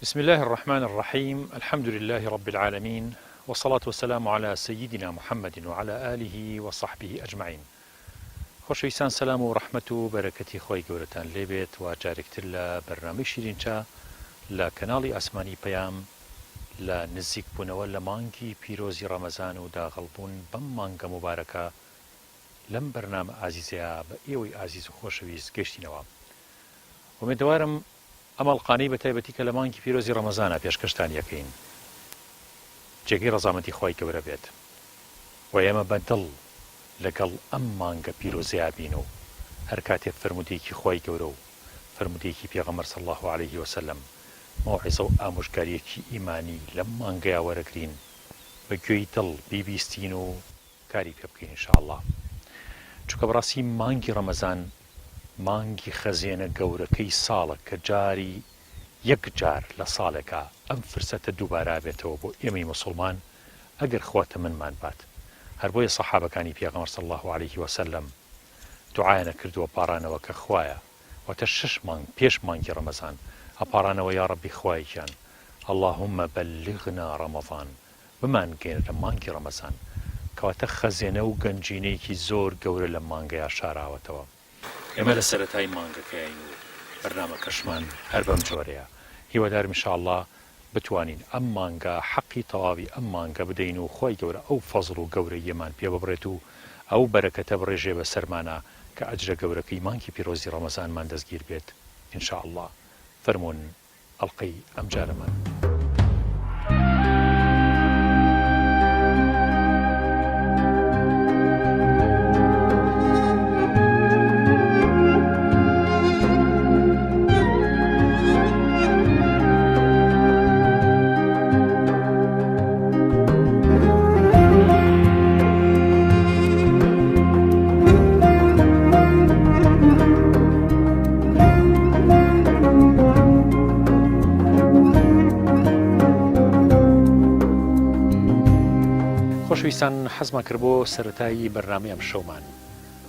بسم اللە الرحمن الرحیم الحمد للە رب العالمین والصلاة والسلام علی سیدنا محمد وعلی آله وصحبه اجمعین خۆشەویستان سەلام و ڕەحمەت و بەرەکەتی خوای گەورەتان لێبێت و جارێکتر لە بەرنامەی شیرین چا لە کەناڵی ئاسمانی پەیام لە نزیک بوونەوە لە مانگی پیرۆزی ڕەمەزان و داغڵ بوون بەم مانگە موبارەکە لەم بەرنامە ئازیزەیا بە ئێوەی ئازیز و خۆشەویست گەشتینەوە ئومێدەوارم ئەم ئەڵقانەی بە تایبەتی کە لە مانگی پیرۆزی ڕەمەزانا پێشکەشتانی ئەکەین جێگەی ڕەزامەندی خوای گەورە بێت و ئێمە بە دڵ لەگەڵ ئەم مانگە پیرۆزەیا بین و هەر کاتێ فەرموودەیەکی خوای گەورە و فەرموودەیەکی پێغەمبەر صلی اللە علیه وسلم مەوعیزە و ئامۆژگاریەکی ئیمانی لەم مانگەیا وەرەگرین بە گوێی دڵ بیبیستین و کاری پێ بکەین ان شاء اللە چونکە بەڕاستی مانگی ڕەمەزان مانگی خەزێنە گەورەکەی ساڵە کە جاری یەک جار لە ساڵێکا ئەم فرسەتە دووبارە ئەبێتەوە بۆ ئێمەی موسوڵمان ئەگەر خوا تەمەنمان بات هەر بۆیە سەحابەکانی پێغەمبەر صلی اللە علیه وسلم دوعایان ئەکرد و ئەپاڕانەوە کە خوایە واتە شەش مانگ پێش مانگی ڕەمەزان ئەپاڕانەوە یاڕەبی خوایە گیان اللهم بلغنا رمضان بمانگەیەنرە مانگی ڕەمەزان، کەواتە خەزێنە و گەنجینەیەکی زۆر گەورە لەم مانگەیا شاراوەتەوە. ئێمە لە سەرەتای مانگەکەیاین و بەرنامەکەشمان هەر بەم جۆرەیە، هیوادارم ان شاء اللە بتوانین ئەم مانگە حەقی تەواوی ئەم مانگە بدەین و خوای گەورە ئەو فەزڵ و گەورەییەمان پێ ببڕێت و ئەو بەرەکەتە بڕێژێ بەسەرمانا کە ئەجرە گەورەکەی مانگی پیرۆزی ڕەمەزانمان دەستگیر بێت ان شاء اللە. فەرموون. ئەڵقەی ئەمجارەمان. خۆشەویستان حەزمان کرد بۆ سەرەتای بەرنامەی ئەم شەومان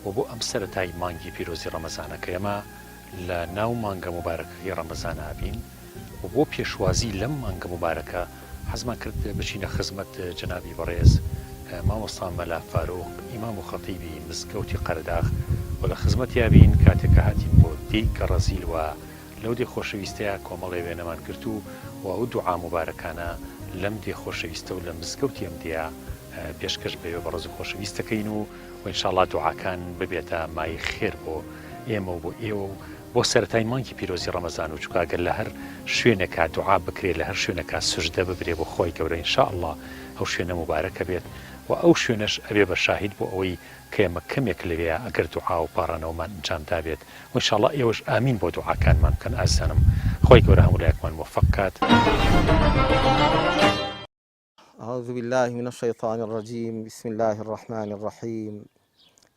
و بۆ ئەم سەرەتای مانگی پیرۆزی ڕەمەزانە کە ئێمە لە ناو مانگە موبارەکەکەی ڕەمەزانە ئەبین و بۆ پێشوازی لەم مانگە موبارەکە حەزمان کرد بچینە خزمەت جەنابی بەڕێز مامۆستا مەلا فاروق ئیمام و خەتیبی مزگەوتی قەرەداغ و لە خزمەتیا بین کاتێک کە هاتین بۆ دێی گەڕەزیل و لەو دێ خۆشەویستەیا کۆمەڵێ وێنەمان گرت و و ئەو دوعا موبارەکانە لەم دێ خۆشەویستە و لە مزگەوتی ئەم دێیە پێشکەش بە ئێوە بەڕێز و خۆشەویست دەکەین و و ان شاءاللە دوعاکان ببێتە مایەی خێر بۆ ئێمە و بۆ ئێوە و بۆ سەرەتای مانگی پیرۆزی ڕەمەزان و چونکە ئەگەر لە هەر شوێنێکا دوعا بکرێ لە هەر شوێنێکا سوجدە ببرێ بۆ خوای گەورە ان شاء اللە ئەو شوێنە موبارەک ئەبێت و ئەو شوێنەش ئەبێ بە شاهید بۆ ئەوەی کە ئێمە کەمێک لەوێیا ئەگەر دوعا و پاڕانەوەمان ئەنجام دابێت و ان شاء اللە ئێوەش ئامین بۆ دوعاکانمان بکەن ئازیزانم خوای گەورە هەموو لایەکمان مۆفەق کات. أعوذ بالله من الشيطان الرجيم بسم الله الرحمن الرحيم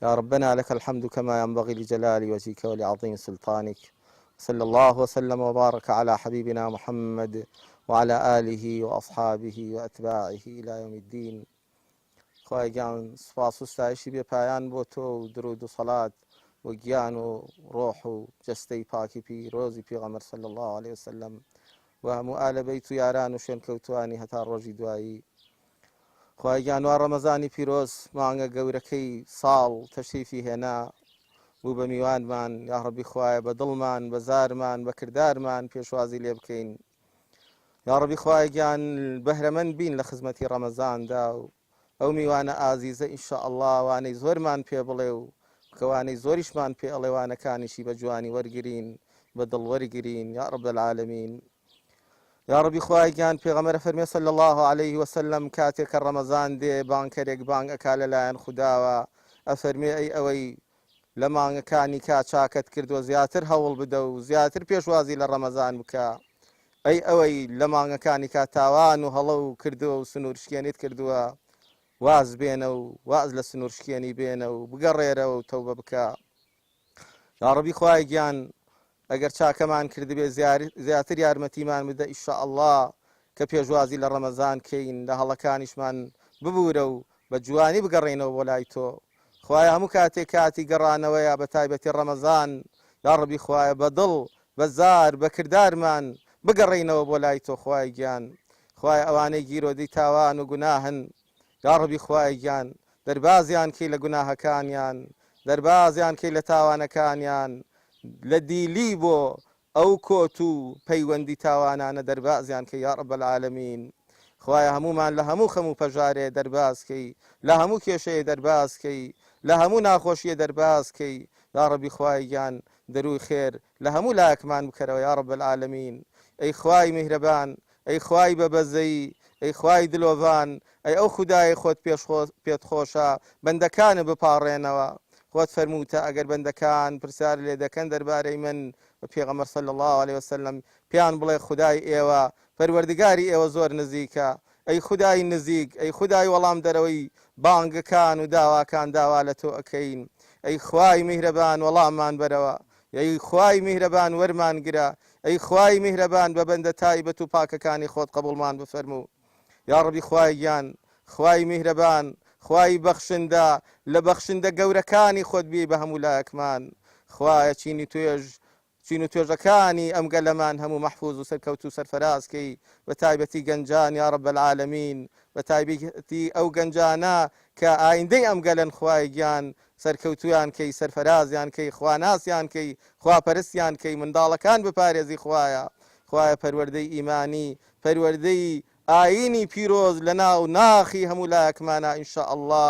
يا ربنا لك الحمد كما ينبغي لجلال وجهك ولعظيم سلطانك صلى الله وسلم وبارك على حبيبنا محمد وعلى آله وأصحابه وأتباعه إلى يوم الدين خوایە گیان سوپاس و ستایشی بێ پایان بۆ تۆ و درود و سەلات بۆ گیان و ڕۆح و جەستەی پاکی پیرۆزی پێغەمبەر صلی الله علیه وسلم و هەموو ئالە بەیت و یاران و شوێنکەوتوانی هەتا ڕۆژی دوایی خوایە گیان وا ڕەمەزانی پیرۆز مانگە گەورەکەی ساڵ تەشریفی هێنا بوو بە میوانمان یاڕەبی خوایە بە دڵمان بە زارمان بە کردارمان پێشوازی لێ بکەین یاڕەبی خوایە گیان بەهرەمەند بین لە خزمەتی ڕەمەزاندا و ئەو میوانە ئازیزە ان شاء اللە وانەی زۆرمان پێ بڵێ و کە وانەی زۆریشمان پێ ئەڵێ وانەکانیشی بە جوانی وەرگرین بە دڵ وەرگرین یا رب العالمین یاڕەبی خوایە گیان پێغەمبەر فەرمی صلی الله علیه وسلم کاتێک کە ڕەمەزان دێ بانکەرێک بانگ ئەکا لەلایەن خوداوە ئەفەرمێ ئەی ئەوەی لە مانگەکانی کا چاکەت کردوە زیاتر هەوڵ بدە و زیاتر پێشوازی لە ڕەمەزان بکە ئەی ئەوەی لە مانگەکانی کا تاوان و هەڵە و کردوە و سنوور شکێنیت کردوە واز بێنە و واز لە سنوور شکێنی بێنە و بگەڕێرەوە و تەوبە بکە یاڕەبی خوایە گیان ئەگەر چاکەمان کردبێ زیاتر یارمەتیمان بدە ئیشاءاللە کە پێشوازی لە ڕەمەزان کەین لە هەڵەکانیشمان ببورە و بە جوانی بگەڕێینەوە بۆ لای تۆ خوایە هەموو کاتێک کاتی گەڕانەوەیە بە تایبەتی ڕەمەزان یاڕەبی خوایە بە دڵ بە زار بە کردارمان. بگەڕێینەوە بۆ لای تۆ خوایە گیان خوایە ئەوانەی گیرۆدەی تاوان و گوناهن یاڕەبی خوایە گیان دەربازیان کەی لە گوناهەکانیان دەربازیان کەی لە تاوانەکانیان لە دیلی بۆ ئەو کۆت و پەیوەندی تاوانانە دەربازیان کەی یاڕەب العالمین خوایە هەموومان لە هەموو خەم و پەژارێ دەرباز کەی لە هەموو کێشەیە دەرباز کەی لە هەموو ناخۆشیە دەرباز کەی یاڕەبی خوایە گیان دەروی خێر لە هەموو لایەکمان بکەرەوە یاڕەب العالمین ئەی خوای میهرەبان ئەی خوای بە بەزەیی ئەی خوای دلۆڤان ئەی ئەو خودایەی خۆت پێت خۆشە بەندەکانت بپاڕێنەوە خۆت فەرمووتە ئەگەر بەندەکان پرسیار لێ دەکەن دەربارەی من و پێغەمبەر صلی اللە علیە وسلم پێیان بڵێ خودای ئێوە پەروەردگاری ئێوە زۆر نزیکە ئەی خودای نزیک ئەی خودای وەڵامدەرەوەی بانگەکان و داواکان داوا لە تۆ ئەکەین ئەی خوای میهرەبان وەڵاممان بەرەوە ئەی خوای میهرەبان وەرمان گرە ئەی خوای میهرەبان بە بەندە تایبەت و پاکەکانی خۆت قبوڵمان بفەرموو یاڕەبی خوای گیان خوای میهرەبان خوای بەخشندە لە بەخشندە گەورەکانی خۆت بی بە هەموو لایەکمان خوایە چینی توێژ چین و توێژەکانی ئەم گەلەمان هەموو مەحفوز و سەرکەوتوو و سەرفەراز کەی بە تایبەتی گەنجان یا رب العالمین بە تایبەتی ئەو گەنجانە کە ئایندەی ئەم گەلەن خوایە گیان سەرکەوتویان کەی سەرفەرازیان کەی خواناسیان کەی خواپەرستیان کەی منداڵەکان بپارێزی خوایە خوایە پەروەردەی ئیمانی پەروەردەی ئایینی پیرۆز لەناو ناخی هەموو لایەکمانا ان شاء اللە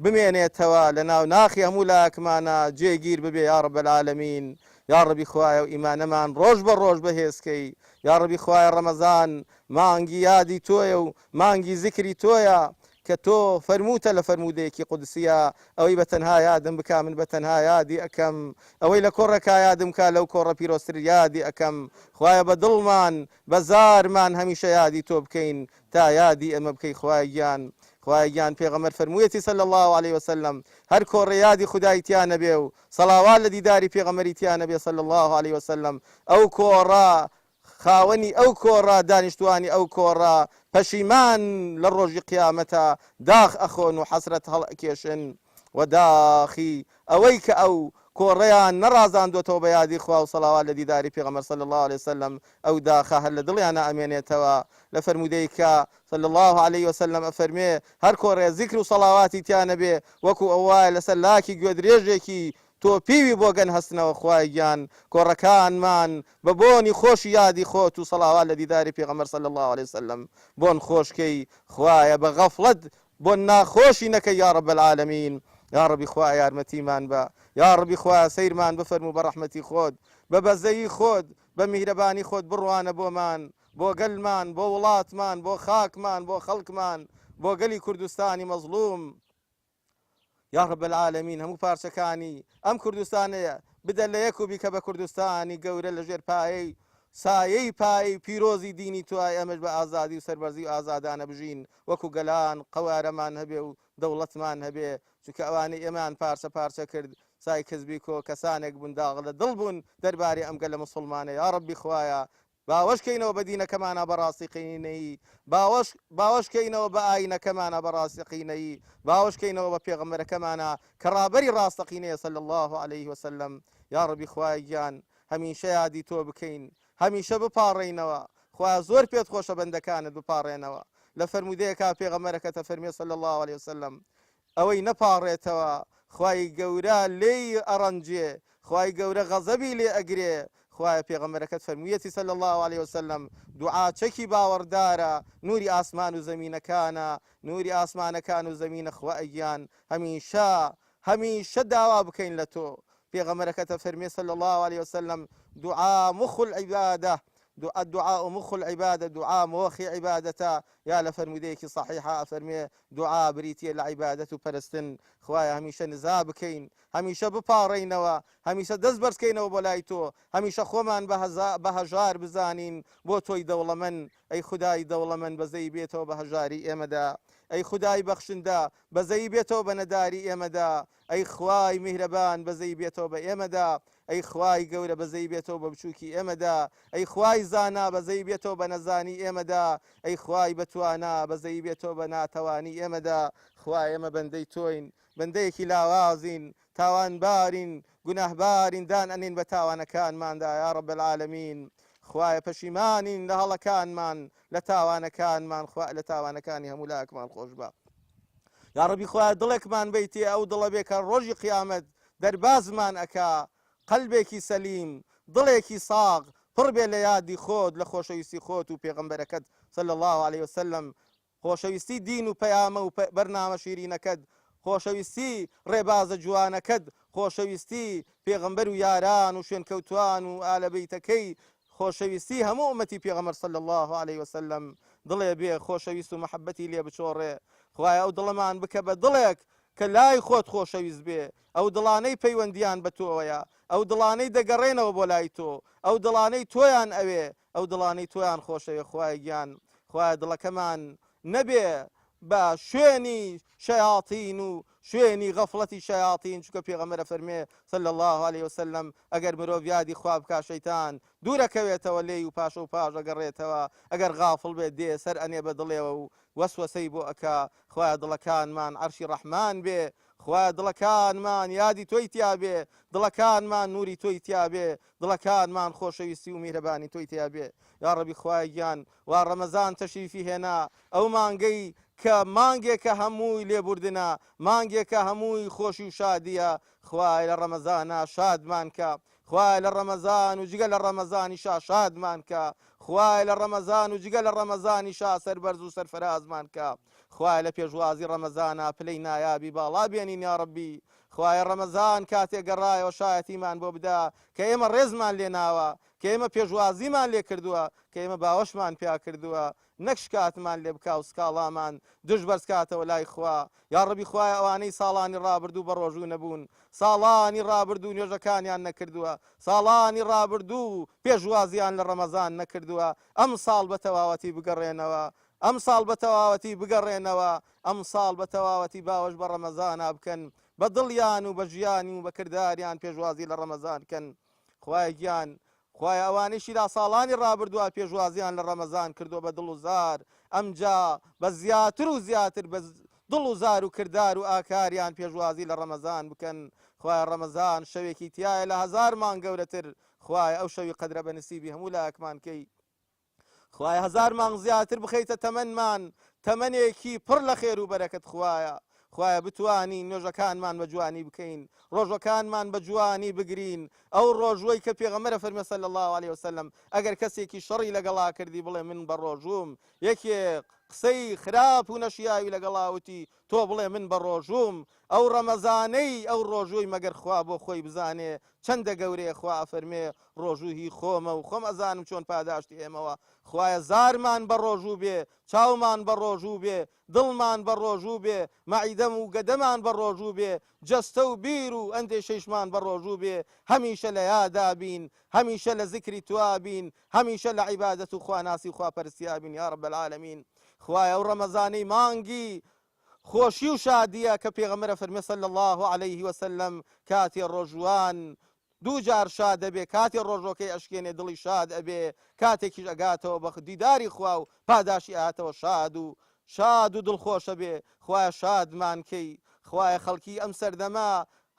بمێنێتەوە لەناو ناخی هەموو لایەکمانا جێگیر ببێ یاڕب العالمین یاڕەبی خوایە و ئیمانەمان ڕۆژ بە ڕۆژ بەهێز کەی یاڕەبی خوایە ڕەمەزان مانگی یادی تۆیە و مانگی زیکری تۆیە کە تۆ فەرمووتە لە فەرموودەیەکی قودسیە ئەوەی بە تەنها یادم بکا من بە تەنها یادی ئەکەم ئەوەی لە کۆڕێکا یادم کا لەو کۆڕە پیرۆزتر یادی ئەکەم خوایە بە دڵمان بە زارمان هەمیشە یادی تۆ بکەین تا یادی ئێمە بکەی خوایە گیان خوایە گیان پێغەمبەر فەرموویەتی صلی اللە علیە وسلم هەر کۆڕێ یادی خودای تیا نەبێ و سەڵاوات لە دیداری پێغەمبەری تیا نەبێ صلی اللە علیە وسلم ئەو کۆڕە خاوەنی ئەو کۆڕە دانیشتوانی ئەو کۆڕە پەشیمان لە ڕۆژی قیامەتا داخ ئەخۆن و حەسرەت هەڵئەکێشن و داخی ئەوەی کە ئەو کۆڕەیان نەڕازاندۆتەوە بە یادی خوا و سەڵاوات لە دیداری پێغەمبەر صلی اللە علیە وسلم ئەو داخە هەر لە دڵیانا ئەمێنێتەوە لە فەرموودەیەکا صلی اللە علیە وسلم ئەفەرموێ هەر کۆڕێ زیکر و سەڵاواتی تیا نەبێ وەکو ئەو وایە لەسەر لاکی گوێدرێژێکی تۆپیوی بۆگەن هەستنەوە خوایە گیان کۆڕەکانمان بە بۆنی خۆشی یادی خۆت و سەڵاوات لە دیداری پێغەمبەر صلی اللە علیە وسلم بۆن خۆش کەی خوایە بە غەفڵەت بۆن ناخۆشی نەکەی یاڕب العالمین یاڕەبی خوایە یارمەتیمان بە یاڕەبی خوایە سەیرمان بفەرموو بە ڕەحمەتی خۆت بە بەزەیی خۆت بە میهرەبانی خۆت بڕوانە بۆمان بۆ گەلمان بۆ وڵاتمان بۆ خاکمان بۆ خەڵکمان بۆ گەلی کوردستانی مەزڵوم یاڕب العالمین هەموو پارچەکانی ئەم کوردستانەیە بدە لە یەک و بیکە بە کوردستانی گەورە لە ژێر پایەی سایەی پایەی پیرۆزی دینی تۆ ئێمەش بە ئازادی و سەربەرزی و ئازادانە بژین وەکو گەلان قەوارەمان هەبێ و دەوڵەتمان هەبێ چونکە ئەوانەی ئێمەیان پارچە پارچە کرد سایکس بیکۆ کەسانێک بوون داغ لە دڵ بوون دەربارەی ئەم گەلە موسڵمانە یاڕەبی خوایە باوەش کەینەوە بە دینەکەمانا بە ڕاستیقینەیی باوەش باوەش کەینەوە بە ئاینەکەمانا بە ڕاستەقینەیی باوەش کەینەوە بە پێغەمبەرەکەمانا کە ڕابەری ڕاستەقینەیە صلی اللە علیه وسلم یاڕەبی خوایە گیان هەمیشە یادی تۆ بکەین هەمیشە بپاڕێینەوە خوایە زۆر پێت خۆشە بەندەکانت بپاڕێنەوە لە فەرموودەیەکا پێغەمبەرەکەت ئەفەرموێ صلی اللە علیه وسلم ئەوەی نەپاڕێتەوە خوای گەورە لێی ئەڕەنجێ خوای گەورە غەزەبی لێ ئەگرێ خوایە پێغەمبەرەکەت فەرموویەتی صلی اللە علیە وسلم دوعا چەکی باوەڕدارە نوری ئاسمان و زەمینەکانە نوری ئاسمانەکان و زەمینە خوایە گیان هەمیشە هەمیشە داوا بکەین لە تۆ پێغەمبەرەکەت ئەفەرموێ صلی اللە علیە وسلم دوعا مخ العبادە الدعاء مخ العبادە دوعا مۆخی عیبادەتە یا لە فەرموودەیەکی صحیحا ئەفەرموێ دوعا بریتیە لە عیبادەت و پەرستن خوایە هەمیشە نزا بکەین هەمیشە بپاڕێینەوە هەمیشە دەست بەرزکەینەوە بۆ لای تۆ هەمیشە خۆمان بە هەژار بزانین بۆ تۆی دەوڵەمەند ئەی خودای دەوڵەمەند بەزەیی بێتەوە بە هەژاری ئێمەدا ئەی خودای بەخشندە بەزەیی بێتەوە بە نەداری ئێمەدا ئەی خوای میهرەبان بەزەیی بێتەوە بە ئێمەدا ئەی خوای گەورە بەزەیی بێتەوە بە بچوکی ئێمەدا ئەی خوای زانا بەزەیی بێتەوە بە نەزانی ئێمەدا ئەی خوای بەتوانا بەزەیی بێتەوە بە ناتەوانی ئێمەدا خوایە ئێمە بەندەی تۆین بەندەیەکی لاوازین تاوانبارین گوناهبارین دان ئەنێین بە تاوانەکانماندا یا رب العالمین. خوایە پەشیمانین لە هەڵەکانمان لە تاوانەکانمان خوا لە تاوانەکانی هەموو لایەکمان خۆشبە یاڕەبی خوایە دڵێکمان بەیتێ ئەو دڵە بێ کە ڕۆژی قیامەت دەربازمان ئەکا قەلبێکی سەلیم دڵێکی ساغ پڕ بێ لە یادی خۆت لە خۆشەویستی خۆت و پێغەمبەرەکەت صلی اللە علیە وسلم خۆشەویستی دین و پەیامە و بەرنامە شیرینەکەت خۆشەویستی ڕێبازە جوانەکەت خۆشەویستی پێغەمبەر و یاران و شوێنکەوتوان و ئالەبەیتەکەی خۆشەویستی هەموو ئومەتی پێغەمبەر صلی اللە علیە وسلم دڵێ بێ خۆشەویست و مەحەبەتی لێ بچۆڕێ خوایە ئەو دڵەمان بکە بە دڵێک کە لای خۆت خۆشەویست بێ ئەو دڵانەی پەیوەندیان بە تۆوەیە ئەو دڵانەی دەگەڕێنەوە بۆ لای تۆ ئەو دڵانەی تۆیان ئەوێ ئەو دڵانەی تۆیان خۆشەوێ خوایە گیان خوایە دڵەکەمان نەبێ بە شوێنی شەیاتین و شوێنی غەفڵەتی شەیاتین چونکە پێغەمبەر ئەفەرموێ صلی اللە علیە وسلم ئەگەر مرۆڤ یادی خوا بکا شەیتان دوورەکەوێتەوە لێی و پاشەو پاش ئەگەڕێتەوە ئەگەر غافڵ بێت دێ سەر ئەنێ بە دڵێوە و وەسوەسەی بۆ ئەکا خوایە دڵەکانمان عەرشی ڕەحمان بێ خوایە دڵەکانمان یادی تۆی تیا بێ دڵەکانمان نوری تۆی تیا بێ دڵەکانمان خۆشەویستی و میهرەبانی تۆی تیا بێ یاڕەبی خوایە گیان وا ڕەمەزان تەشریفی هێنا ئەو مانگەی کە مانگێکە هەمووی لێبوردنە مانگێکە هەمووی خۆشی و شادیە خوایە لە ڕەمەزانا شادمان کە خوایە لە ڕەمەزان و جگە لە ڕەمەزانیشا شادمان کە خوایە لە ڕەمەزان و جگە لە ڕەمەزانیشا سەربەرز و سەرفەرازمان کە خوایە لە پێشوازی ڕەمەزانا پلەی نایابی باڵا بێنین یاڕەبی خوایە ڕەمەزان کاتێ گەڕایەوە شایەتیمان بۆ بدە کە ئێمە ڕێزمان لێ ناوە کە ئێمە پێشوازیمان لێ کردووە، کە ئێمە باوەشمان پیا کردووە، نەک شکاتمان لێ بکا و سکاڵامان دژ بەرز کاتەوە لای خوا، یاڕەبی خوایە ئەوانەی ساڵانی ڕابردوو بەڕۆژوو نەبوون، ساڵانی ڕابردوو نوێژەکانیان نەکردووە، ساڵانی ڕابردوو پێشوازیان لە ڕەمەزان نەکردووە، ئەمساڵ بە تەواوەتی بگەڕێنەوە، ئەمساڵ بە تەواوەتی بگەڕێنەوە، ئەمساڵ بە تەواوەتی باوەش بە ڕەمەزانا بکەن، بە دڵیان و بە ژیانی و بە کرداریان پێشوازی لە ڕەمەزان کەن. خوایە گیان خوایە ئەوانەیشی لا ساڵانی ڕابردووە پێشوازیان لە ڕەمەزان کردووە بە دڵ و زار ئەمجا بە زیاتر و زیاتر بە دڵ و زار و کردار و ئاکاریان پێشوازی لە ڕەمەزان بکەن خوایە ڕەمەزان شەوێکی تیایە لە هەزار مانگ گەورەتر خوایە ئەو شەوی قەدرە بە نسیبی هەموو لایەکمان کەی. خوایە هەزار مانگ زیاتر بخەیتە تەمەنمان تەمەنێکی پڕ لە خێر و بەرەکەت خوایە خوایە بتوانین نوێژەکانمان بە جوانی بکەین ڕۆژەکانمان بە جوانی بگرین ئەو ڕۆژوەی کە پێغەمبەرە فەرمی صلی الله علیه وسلم ئەگەر کەسێکی شەڕی لەگەڵا کردی بڵێ من بە ڕۆژووم یەکێ قسەی خراپ و نەشیاوی لەگەڵا وتی تۆ بڵێ من بە ڕۆژووم ئەو ڕەمەزانەی ئەو ڕۆژووی مەگەر خوا بۆ خۆی بزانێ چەندە گەورەیە خوا ئەفەرمێ ڕۆژوو هی خۆمە و خۆم ئەزانم چۆن پاداشتی ئێمەوە خوایە زارمان بە ڕۆژوو بێ چاومان بە ڕۆژوو بێ دڵمان بە ڕۆژوو بێ مەعیدەم و گەدەمان بە ڕۆژوو بێ جەستە و بیر و ئەندێشەیشمان بە ڕۆژوو بێ هەمیشە لە یادا بین هەمیشە لە زکری توا بین هەمیشە لە عیبادەت و خواناسی و خواپەرستیا بین یا رب العالمین خوایە ئەو ڕەمەزانەی مانگی خۆشی و شادیە کە پێغەمبەر ئەفەرموێ صلی اللە علیه وسلم کاتێ ڕۆژووان دوو جار شاد ئەبێ کاتێ ڕۆژۆکەی ئەشکێنێ دڵی شاد ئەبێ کاتێکیش ئەگاتەوە بە دیداری خوا و پاداشی ئەهاتەوە شاد و شاد و دڵخۆش ئەبێ خوایە شادمان کەی خوایە خەڵکی ئەم سەردەمە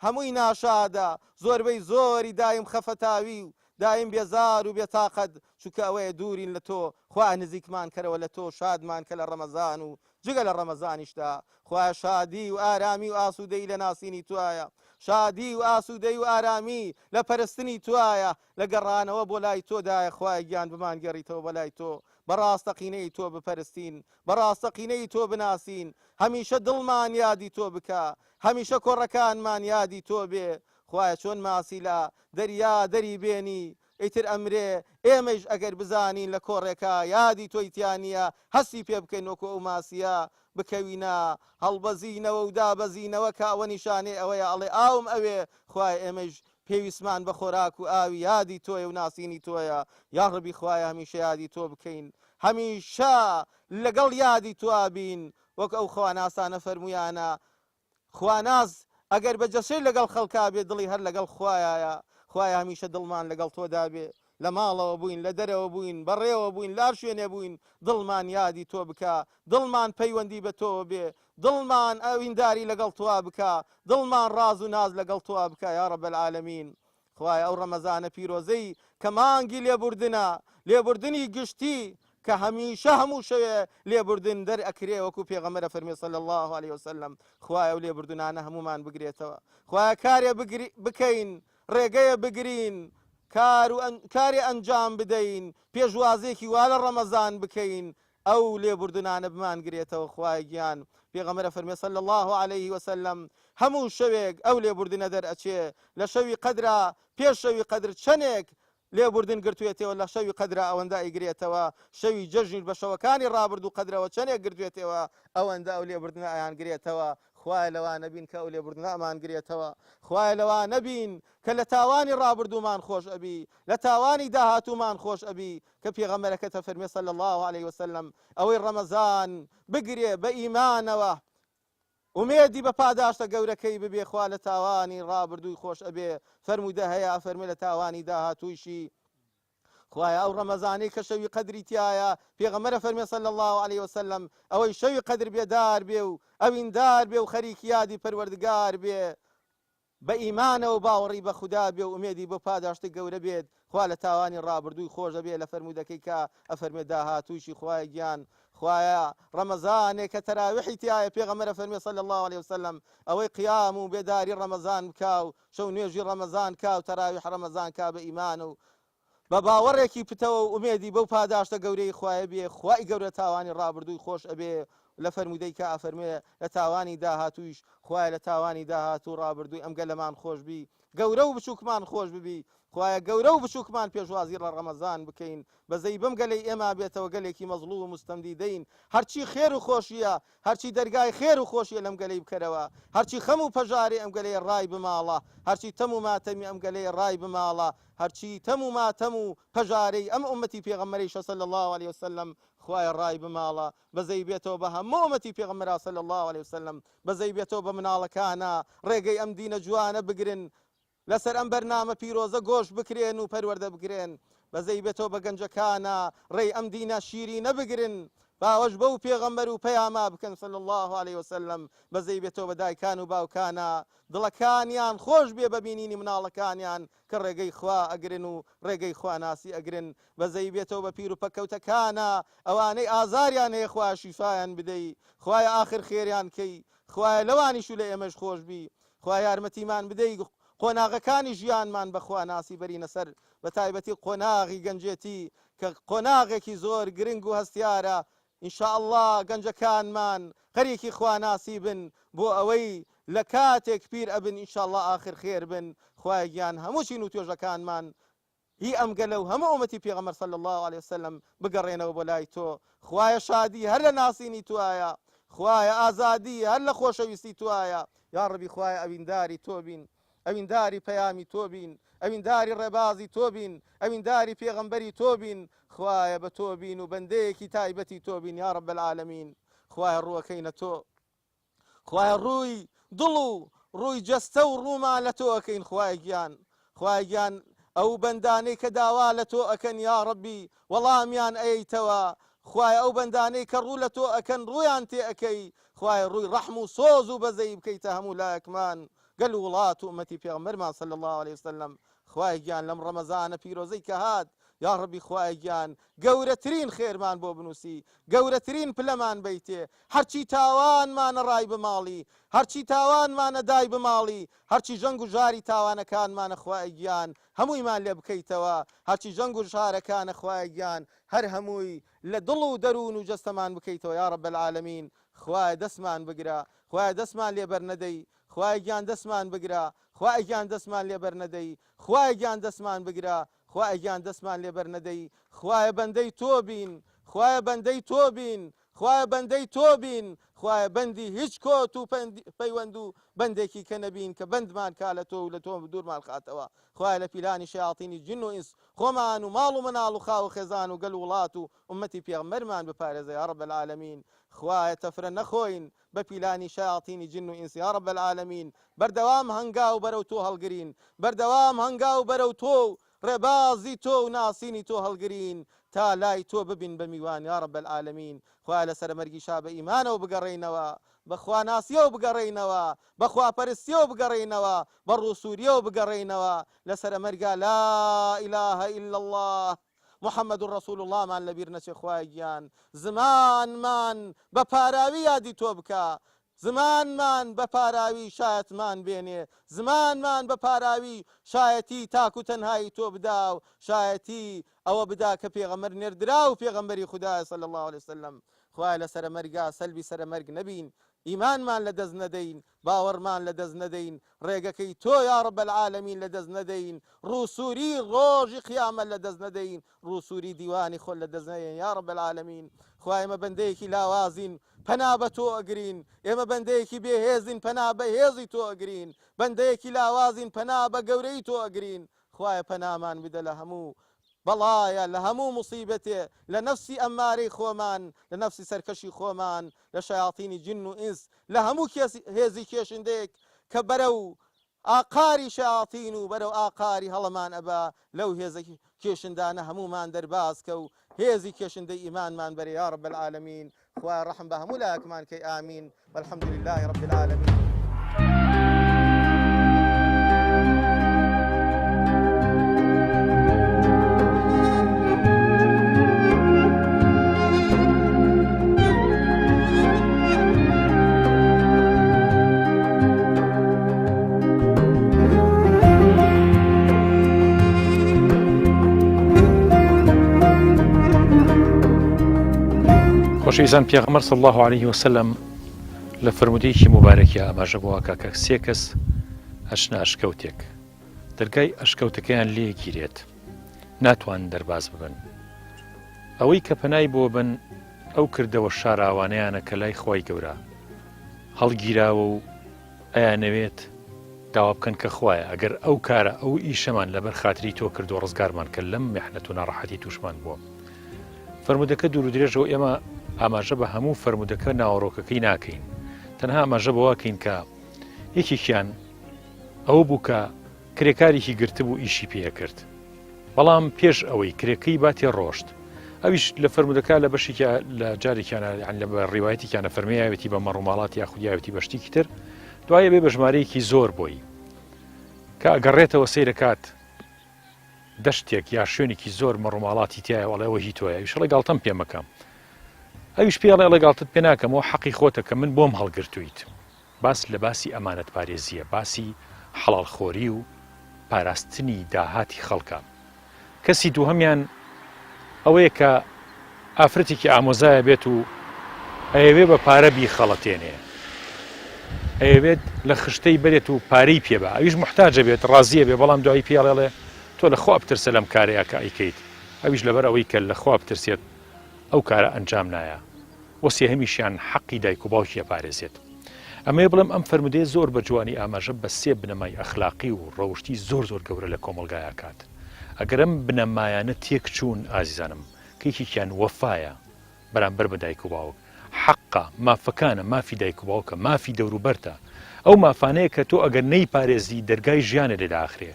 هەمووی ناشادە زۆربەی زۆری دایم خەفەتاوی و دایم بێزار و بێتاقەت چونکە ئەوەیە دوورین لە تۆ خوایە نزیکمان کەرەوە لە تۆ شادمان کە لە ڕەمەزان و جگە لە ڕەمەزانیشدا خوایە شادی و ئارامی و ئاسوودەیی لە ناسینی توایە، شادی و ئاسوودەیی و ئارامی لە پەرستنی توایە، لە گەڕانەوە بۆ لای تۆدایە خوایە گیان بمانگێڕیتەوە بۆ لای تۆ بە ڕاستەقینەیی تۆ بپەرستین بە ڕاستەقینەیی تۆ بناسین هەمیشە دڵمان یادی تۆ بکا هەمیشە کۆڕەکانمان یادی تۆ بێ خوایە چۆن ماسی لە دەریا دەری بێنی ئیتر ئەمرێ، ئێمەیش ئەگەر بزانین لە کۆڕێکا یادی تۆی تیا نییە، هەستی پێ بکەین وەکو ئەو ماسییە بکەوینە هەڵبەزینەوە و دابەزینەوە کە ئەوە نیشانەی ئەوەیە ئەڵێ ئاوم ئەوێ، خوایە ئێمەیش پێویستمان بە خۆراک و ئاوی یادی تۆیە و ناسینی تۆیە، یاڕەبی خوایە هەمیشە یادی تۆ بکەین، هەمیشە لەگەڵ یادی تۆا بین، وەک ئەو خواناسانە فەرموویانە، خواناس ئەگەر بە جەسەی لەگەڵ خەڵکا بێ دڵی هەر لەگەڵ خوایایە خوایە هەمیشە دڵمان لەگەڵ تۆدا بێ لە ماڵەوە بووین لە دەرەوە بووین بەڕێوە بووین لار شوێنێ بووین دڵمان یادی تۆ بکا دڵمان پەیوەندی بە تۆوە بێ دڵمان ئەوینداری لەگەڵ تۆا بکا دڵمان ڕاز و ناز لەگەڵ تۆا بکا یا رب العالمین خوایە ئەو ڕەمەزانە پیرۆزەی کە مانگی لێبوردنە. لێبوردنی گشتی کە هەمیشە هەموو شەوێ لێبوردن دەر ئەکرێ وەکو پێغەمبەر ئەفەرموێ صلی اللە علیە وسلم خوایە ئەو لێبوردنانە هەموومان بگرێتەوە خوایە کارێ بکەین ڕێگەیە بگرین کار و کارێ ئەنجام بدەین پێشوازێکی وا لە ڕەمەزان بکەین ئەو لێبوردنانە بمانگرێتەوە خوایە گیان پێغەمبەر ئەفەرموێ صلی اللە علیه وسلم هەموو شەوێک ئەو لێبوردنە دەرئەچێ لە شەوی قەدرا پێش شەوی قەدر چەنێک لێبوردن گرتوێتێوە لە شەوی قەدرا ئەوەندە ئەیگرێتەوە، شەوی جەژنیش بە شەوەکانی ڕابردوو قەدرەوە چەنێک گرتوێتێوە ئەوەندە ئەو لێبوردنە ئەیانگرێتەوە، خوایە لەوا نەبین کە ئەو لێبوردنە ئەمانگرێتەوە، خوایە لەوا نەبین کە لە تاوانی ڕابردوومان خۆش ئەبی، لە تاوانی داهاتوومان خۆش ئەبی، کە پێغەمبەرەکەت ئەفەرموێ صلی اللە علیە وسلم ئەوەی ڕەمەزان بگرێ بە ئیمانەوە ئومێدی بە پاداشتە گەورەکەی ببێ خوا لە تاوانی ڕابردووی خۆش ئەبێ فەرموودە هەیە ئەفەرمێ لە تاوانی داهاتوویشی خوایە ئەو ڕەمەزانەی کە شەوی قەدری تایە پێغەمبەر فەرمێ صلی الله علیه وسلم ئەوەی شەوی قەدر بێدار بێ و ئەویندار بێ و خەریکی یادی پەروەردگار بێ بە ئیمانەوە باوەڕی بە خودا بێ و ئومێدی بۆ پاداشتی گەورە بێت، خوا لە تاوانی ڕابردووی خۆش دەبێ لە فەرموودەکەی کە ئەفەرموێ داهاتوویشی خوایە گیان خوایە ڕەمەزانێک کە تەراویحی تیایە پێغەمبەر ئەفەرموێ صلی اللە علیە وسلم ئەوەی قیام و بێداری ڕەمەزان بکا و شەو نوێژی ڕەمەزان کا و تەراویح ڕەمەزان کا بە ئیمان و بە باوەڕێکی پتەوە و ئومێدی بەو پاداشتە گەورەی خوایە بێ، خوای گەورە تاوانی ڕابردووی خۆش ئەبێ، لە فەرموودەی کە ئەفەرموێ لە تاوانی داهاتوویش، خوایە لە تاوانی داهاتوو و ڕابردووی ئەم گەلەمان خۆش بی، گەورە و بچووکمان خۆش ببی، خوایە گەورە و بچووکمان پێشوازی ڵە ڕەمەزان بکەین، بەزەی بەم گەلەی ئێمە بێتەوە گەلێکی مەزڵوم و موستەمدیدەین، هەرچی خێر و خۆشییە، هەرچی دەرگای خێر و خۆشیە لەم گەلەی بکەرەوە، هەرچی خەم و پەژارەی ئەم گەلەیە ڕای بماڵە، هەرچی تەم و ماتەمی ئەم گەلەیە ڕای بماڵە، هەرچی تەم و ماتەم و پەژارەی ئەم ئوممەتی پێغەمبەرەیشە صلی اللە علیە وسلم خوایە ڕای بماڵە، بەزەی بێتەوە بە هەموو ئوممەتی پێغەمبەرا صلی اللە علیە وسلم، بەزەی بێتەوە بە مناڵەکانا ڕێگەی ئەم دینە جوانە بگرن، لەسەر ئەم بەرنامە پیرۆزە گۆش بکرێن و پەروەردە بکرێن، بەزەی بێتەوە بە گەنجەکانا ڕێی ئەم دینە شیرینە بگرن، باوەش بەو پێغەمبەر و پەیامە بکەن صلی اللە علیە وسلم، بەزەی بێتەوە بە دایکان و باوکانا دڵەکانیان خۆش بێ بە بینینی مناڵەکانیان کە ڕێگەی خوا ئەگرن و ڕێگەی خواناسی ئەگرن، بەزەی بێتەوە بە پیر و پەککەوتەکانا ئەوانەی ئازاریان هەیە خوایە شیفایان بدەی، خوایە ئاخر خێریان کەی، خوایە لەوانیش و لە ئێمەش خۆش بی، خوا یارمەتیمان بدەی قۆناغەکانی ژیانمان بە خواناسی بەرینە سەر بە تایبەتی قۆناغی گەنجێتی کە قۆناغێکی زۆر گرنگ و هەستیارە ان شاء اللە گەنجەکانمان خەریکی خواناسی بن بۆ ئەوەی لە کاتێک پیر ئەبن ان شاء اللە ئاخر خێر بن خوایە گیان هەموو چین و توێژەکانمان هی ئەم گەلە و هەموو ئومەتی پێغەمبەر صلی اللە علیە وسلم بگەڕێنەوە بۆ لای تۆ خوایە شادی هەر لە ناسینی توایە خوایە ئازادی هەر لە خۆشەویستی توایە یاڕەبی خوایە ئەوینداری تۆ بین ئەوینداری پەیامی تۆ بین ئەوینداری ڕێبازی تۆ بین ئەوینداری پێغەمبەری تۆ بین خوایە بە تۆ بین و بەندەیەکی تایبەتی تۆ بین یا رب العالمین خوایە ڕووەکەینە تۆ خوایە ڕووی دڵ و ڕووی جەستە و ڕوومان لە تۆ ئەکەین خوایە گیان خوایە گیان ئەو بەندانەی کە داوا لە تۆ ئەکەن یا ڕەبی وەڵامیان ئەیتەوە خوایە ئەو بەندانەی کە ڕوو لە تۆ ئەکەن ڕوویان تێ ئەکەی خوایە ڕووی ڕەحم و سۆز و بەزەیی بکەیتە هەموو لایەکمان گەل و وڵات و ئومەتی پێغەمبەرمان صلی اللە علیە وسلم خوایە گیان لەم ڕەمەزانە پیرۆزەی کە هات یاڕەبی خوایە گیان گەورەترین خێرمان بۆ بنوسی گەورەترین پلەمان بەیتێ هەرچی تاوانمانە ڕای بماڵی هەرچی تاوانمانە دای بماڵی هەرچی ژەنگ و ژاری تاوانەکانمانە خوایە گیان هەموویمان لێ بکەیتەوە هەرچی ژەنگ و ژارەکانە خوایە گیان هەر هەمووی لە دڵ و دەروون و جەستەمان بکەیتەوە یاڕەب العالمین خوایە دەستمان بگرە خوایە دەستمان لێ بەرنەدەی خوایە گیان دەستمان بگرە خوایە گیان دەستمان لێ بەرنەدەی خوایە گیان دەستمان بگرە خوایە گیان دەستمان لێ بەرنەدەی خوایە بەندەی تۆ بین خوایە بەندەی تۆ بین خوایە بەندەی تۆ بین خوایە بەندی هیچ کۆت و پەیوەند و بەندێکی کە نەبین کە بەندمان کا لە تۆ و لە تۆ دوورمان خاتەوە خوایە لە پیلانی شەیاتینی جن و ئینس خۆمان و ماڵ و مناڵ و خاو و خێزان و گەل و وڵات و ئومەتی پێغەمبەرمان بپارێزە یا رب العالمین خوایە تەفرە نەخۆین بە پیلانی شەیاتینی جن و ئینس یا رب العالمین بەردەوام هەنگاو بەرەو تۆ هەڵگرین بەردەوام هەنگاو بەرەو تۆ و ڕێبازی تۆ و ناسینی تۆ هەڵگرین تا لای تۆ ببین بە میوان یا رب العالمین خوایە لە سەرەمەرگیشا بە ئیمانەوە بگەڕێینەوە بە خواناسیەوە بگەڕێینەوە بە خواپەرستیەوە بگەڕێینەوە بە ڕووسوریەوە بگەڕێینەوە لە سەرەمەرگا لا اله الا الله. محمد رسول اللە مان لەبیر نەچێ خوایە گیان زمانمان بە پاراوی یادی تۆ بکا زمانمان بە پاراوی شایەتمان بێنێ زمانمان بە پاراوی شایەتی تاک و تەنهایی تۆ بدا و شایەتی ئەوە بدا کە پێغەمبەر نێردراو پێغەمبەری خودایە صلی اللە علیە وسلم خوایە لە سەرەمەرگا سەلبی سەرەمەرگ نەبین ئیمانمان لە دەست نەدەین باوەڕمان لە دەست نەدەین ڕێگەکەی تۆ یا رب العالمین لە دەست نەدەین ڕووسووری ڕۆژی قیامەت لە دەست نەدەین ڕووسووری دیوانی خۆت لە دەست نەدەین یا رب العالمین خوایە ئێمە بەندەیەکی لاوازین پەنا بە تۆ ئەگرین ئێمە بەندەیەکی بێهێزین پەنا بە هێزی تۆ ئەگرین بەندەیەکی لاوازین پەنا بە گەورەی تۆ ئەگرین خوایە پەنامان بدە لە هەموو بەڵایە لە هەموو موسیبەتێ لە نەفسی ئەممارەی خۆمان لە نەفسی سەرکەشی خۆمان لە شەیاتینی جن و ئینس لە هەموو هێزی کێشندەیەک کە بەرەو ئاقاری شەیاتین و بەرەو ئاقاری هەڵەمان ئەبا لەو هێزە کێشندانە هەموومان دەرباز کە و هێزی کێشندەی ئیمانمان بەرێ یا رب العالمین خوایە ڕەحم بە هەموو لایەکمان کەی ئامین والحمد لله رب العالمین. خۆشەویستان پێغەمبەر صلی اللە علیه وسلم لە فەرموودەیەکی موبارەکیا ئاماژە بۆ ئەکا کە سێ کەس ئەچنە ئەشکەوتێک دەرگای ئەشکەوتەکەیان لێ گیرێت ناتوان دەرباز ببن ئەوەی کە پەنای بۆ بن ئەو کردەوە شاراوانەیانە کە لای خوای گەورە هەڵگیراوە و ئەیانەوێت داوا بکەن کە خوایە ئەگەر ئەو کارە ئەو ئیشەمان لەبەر خاتری تۆ کردووە ڕزگارمان کە لەم میحنەت و ناڕەحەتی تووشمان بووە. فەرموودەکە دوور و درێژەوە ئێمە ئاماژە بە هەموو فەرموودەکە ناوەڕۆکەکەی ناکەین تەنها ئاماژە بەوەکەین کە یەکێکیان ئەوە بوو کە کرێکارێکی گرتبوو ئیشی پێکرد بەڵام پێش ئەوەی کرێکەی باتێ ڕۆشت ئەویش لە فەرموودەکە لە بەشێکی لە جارێکیانە یان لە ڕیوایەتێکیانە فەرمیاوێتی بە مەڕوماڵات یاخود یاوێتی بە شتێکی تر دوایە بێ بە ژمارەیەکی زۆر بۆی کە ئەگەڕێتەوە سەیرەکات دەشتێک یا شوێنێکی زۆر مەڕوماڵاتی تایە ئەڵێ ئەوە هی تۆیە ئەویش ئەڵێ گاڵتەم پێ مەکە ئەویش پێ ئەڵێ ئەڵێ گاڵتت پێ ناکەمەوە حەقی خۆتە کە من بۆم هەڵگرتوویت باس لە باسی ئەمانەت پارێزییە، باسی حەڵاڵ خۆری و پاراستنی داهاتی خەڵکە. کەسی دووهەمیان ئەوەیە کە ئافرەتێکی ئامۆزایە بێت و ئەیەوێ بە پارە بیخەڵەتێنێ. ئەیەوێت لە خشتەی بەرێت و پارەی پێ با. ئەویش موحتاجە بێت، ڕازییە بێ، بەڵام دوایی پێی ئەڵێ تۆ لە خوا بترسە لەم کارەیا کە ئەیکەیت. ئەویش لەبەر ئەوەی کە لە خوا بترسێت ئەو کارە ئەنجام نایا. وە سێهەمیشیان حەقی دایک و باوکی ئەپارێزێت. ئەمەوێ بڵێم ئەم فەرموودەیە زۆر بە جوانی ئاماژە بە سێ بنەمای ئەخلاقی و ڕەوشتی زۆر زۆر گەورە لە کۆمەڵگایا ئەکات. ئەگەر ئەم بنەمایانە تێک چوون ئازیزانم کە یەکێکیان وەفایە بەرامبەر بە دایک و باوک، حەقە، مافەکانە، مافی دایک و باوکە، مافی دەوروبەرتە، ئەو مافانەیە کە تۆ ئەگەر نەیپارێزی دەرگای ژیانت لێ دائەخرێ.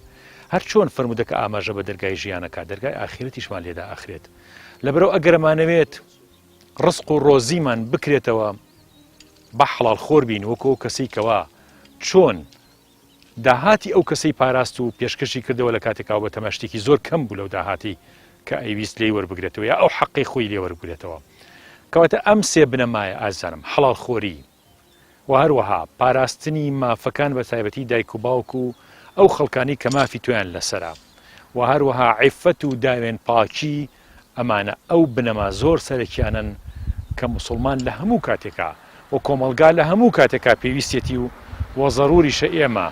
هەر چۆن فەرموودەکە ئاماژە بە دەرگای ژیان ئەکات دەرگای ئاخیرەتیشمان لێ دائەخرێت. لەبەرئەوە ئەگەر ئەمانەوێت ڕزق و ڕۆزیمان بکرێتەوە با حەڵاڵ خۆر بین وەکو ئەو کەسەی کەوا چۆن داهاتی ئەو کەسەی پاراست و پێشکەشی کردەوە لە کاتێکاوە بە تەما شتێکی زۆر کەم بوو لەو داهاتی کە ئەیویست لێی وەربگرێتەوە یا ئەو حەقەی خۆی لێ وەربگرێتەوە کەواتە ئەم سێ بنەمایە ئازیزانم حەڵاڵ خۆری و هەروەها پاراستنی مافەکان بە تایبەتی دایک و باوک و ئەو خەڵکانی کە مافی تۆیان لەسەرە و هەروەها عیفەت و داوێن پاکی ئەمانە ئەو بنەما زۆر سەرەکیانەن کە موسڵمان لە هەموو کاتێکا و کۆمەڵگا لە هەموو کاتێکا پێویستیەتی و وە زەروریشە ئێمە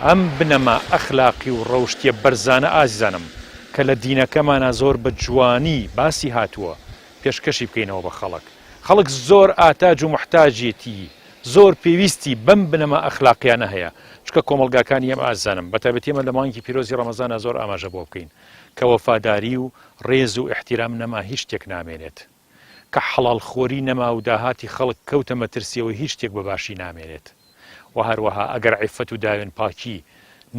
ئەم بنەما ئەخلاقی و ڕەوشتیە بەرزانە ئازیزانم کە لە دینەکەمانا زۆر بە جوانی باسی هاتووە پێشکەشی بکەینەوە بە خەڵک خەڵک زۆر ئاتاج و موحتاجێتی زۆر پێویستی بەم بنەما ئەخلاقیانە هەیە چونکە کۆمەڵگاکانی ئێمە ئازیزانم بەتایبەتی ئێمە لە مانگی پیرۆزی ڕەمەزانا زۆر ئاماژە بۆ بکەین کە وەفاداری و ڕێز و ئیحتیرام نەما هیچ شتێک نامێنێت. کە حەڵاڵ خۆری نەما و داهاتی خەڵک کەوتە مەترسیەوە هیچ شتێک بە باشی نامێنێت. وە هەروەها ئەگەر عیففەت و داوێن پاکی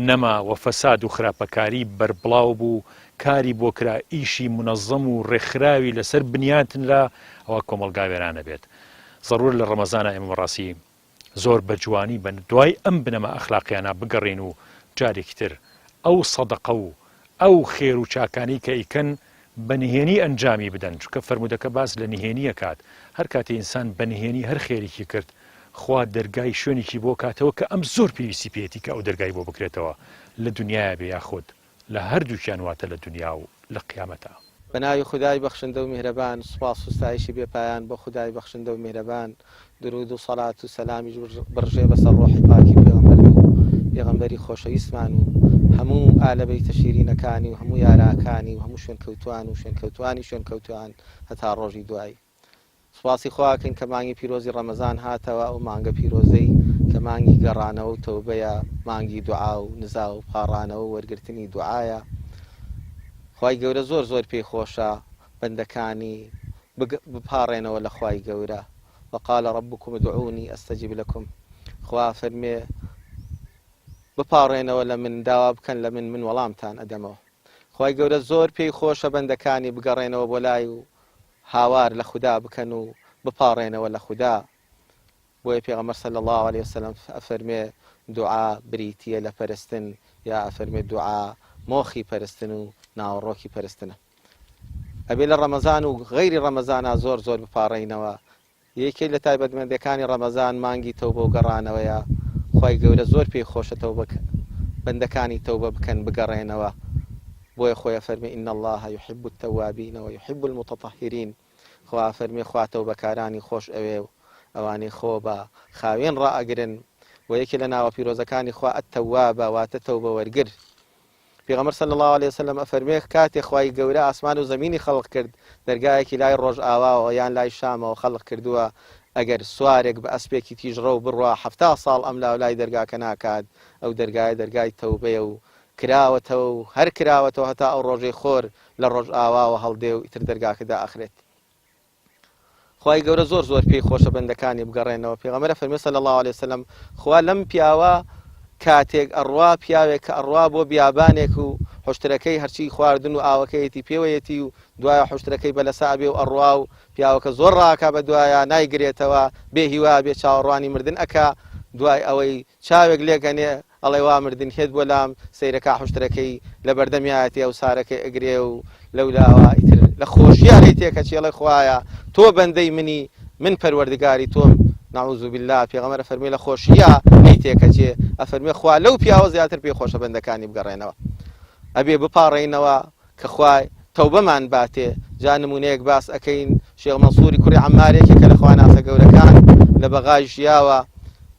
نەما و فەساد و خراپەکاری بەربڵاو بوو کاری بۆ کرا ئیشی مونەزەم و ڕێکخراوی لەسەر بنیات نرا ئەوا کۆمەڵگا وێران ئەبێت. زەڕورە لە ڕەمەزانا ئێمە بەڕاستی زۆر بە جوانی بە دوای ئەم بنەما ئەخلاقیانە بگەڕێین و جارێکی تر ئەو سەدەقە و ئەو خێر و چاکانەی کە ئەیکەن. بە نهێنی ئەنجامی بدەن، چونکە فەرموودەکە باس لە نهێنی ئەکات، هەر کاتێ ئینسان بە نهێنی هەر خێرێکی کرد خوا دەرگای شوێنێکی بۆ کاتەوە کە ئەم زۆر پێویستی پێیەتی کە ئەو دەرگای بۆ بکرێتەوە لە دونیایا بێ یاخود لە هەردووکیان واتە لە دونیا و لە قیامەتا. بە ناوی خودای بەخشندە و میهرەبان سوپاس و ستایشی بێ پایان بۆ خودای بەخشندە و میهرەبان دروود و سەلات و سەلامیش بڕژێ بەسەر ڕۆحی پاکی پێغەمبەر و پێغەمبەری خۆشەویستمان و هەموو ئالە بەیتە شیرینەکانی و هەموو یاراکانی و هەموو شوێنکەوتوان و شوێنکەوتوانی شوێنکەوتوان هەتا ڕۆژی دوایی. سوپاسی خوا ئەکەین کە مانگی پیرۆزی ڕەمەزان هاتەوە، ئەو مانگە پیرۆزەی کە مانگی گەڕانەوە و تەوبەیە، مانگی دوعا و نزا و پاڕانەوە و وەرگرتنی دوعایە. خوای گەورە زۆر زۆر پێی خۆشە بەندەکانی بپاڕێنەوە لە خوای گەورە، وقال ربکم ادعونی استجب لکم، خوا ئەفەرموێ بپاڕێنەوە لە من، داوا بکەن لە من، من وەڵامتان ئەدەمەوە. خوای گەورە زۆر پێی خۆشە بەندەکانی بگەڕێنەوە بۆ لای و هاوار لە خودا بکەن و بپاڕێنەوە لە خودا، بۆیە پێغەمبەر صلی اللە علیە وسلم ئەفەرموێ دوعا بریتیە لە پەرستن یا ئەفەرموێ دوعا مۆخی پەرستن و ناوەڕۆکی پەرستنە. ئەبێ لە ڕەمەزان و غەیری ڕەمەزانا زۆر زۆر بپاڕێینەوە، یەکێک لە تایبەتمەندیەکانی ڕەمەزان مانگی تەوبە و گەڕانەوەیە، خوای گەورە زۆر پێی خۆشە تەوبە بەندەکانی تەوبە بکەن بگەڕێنەوە، بۆیە خۆی ئەفەرمێ ان اللە یحب التوابین و یحب المتطهرین خوا ئەفەرمێ خوا تەوبەکارانی خۆش ئەوێ و ئەوانەی خۆ بە خاوێن ڕائەگرن، وە یەکێ لە ناوە پیرۆزەکانی خوا التوابە واتە تەوبە وەرگر. پێغەمبەر صلی اللە علیە وسلم ئەفەرموێ، کاتێ خوای گەورە ئاسمان و زەمینی خەڵق کرد، دەرگایەکی لای ڕۆژئاواوە یان لای شامەوە خەڵق کردووە، ئەگەر سوارێک بە ئەسپێکی تیژڕەو بڕوا 70 ساڵ ئەملاولای دەرگاکە ناکات، ئەو دەرگایە دەرگای تەوبەیە و کراوەتەوە و هەر کراوەتەوە هەتا ئەو ڕۆژەی خۆر لە ڕۆژئاواوە هەڵدێ و ئیتر دەرگاکە دائەخرێت. خوای گەورە زۆر زۆر پێی خۆشە بەندەکانی بگەڕێنەوە پێغەمبەر فەرمی صلی الله علیه وسلم خوا لەم پیاوە کاتێک ئەڕوا پیاوێک کە ئەڕوا بۆ بیابانێک و حشترەکەی هەرچی خواردن و ئاوەکەیەتی پێوەیەتی و دوایە حشترەکەی بەلەسا ئەبێ و ئەڕوا و پیاوەکە زۆر ڕاکا بە دوایە نایگرێتەوە بێ هیوا بێ چاوەڕوانی مردن ئەکا دوای ئەوەی چاوێک لێکەنێ ئەڵێ وا مردن هێت بۆ لام، سەیرەکا حوشترەکەی لە بەردەمیایەتی ئەوسارەکەی ئەگرێ و لەولاوە ئیتر لە خۆشیا لێی تێکەچی ئەڵێ خوایە تۆ بەندەی منی من پەروەردگاری تۆم نعوذ باللە پێغەمبەر ئەفەرموێ لە خۆشیا لێی تێکەچێ ئەفەرموێ خوا لەو پیاوە زیاتر پێی خۆشە بەندەکانی بگەڕێنەوە ئەبێ بپاڕێینەوە کە خوا تەوبەمان باتێ جا نمونەیەک باس ئەکەین شێخ مەنسوری کوڕی عەمار یەکێکە لە خواناسە گەورەکان لە بەغای ژیاوە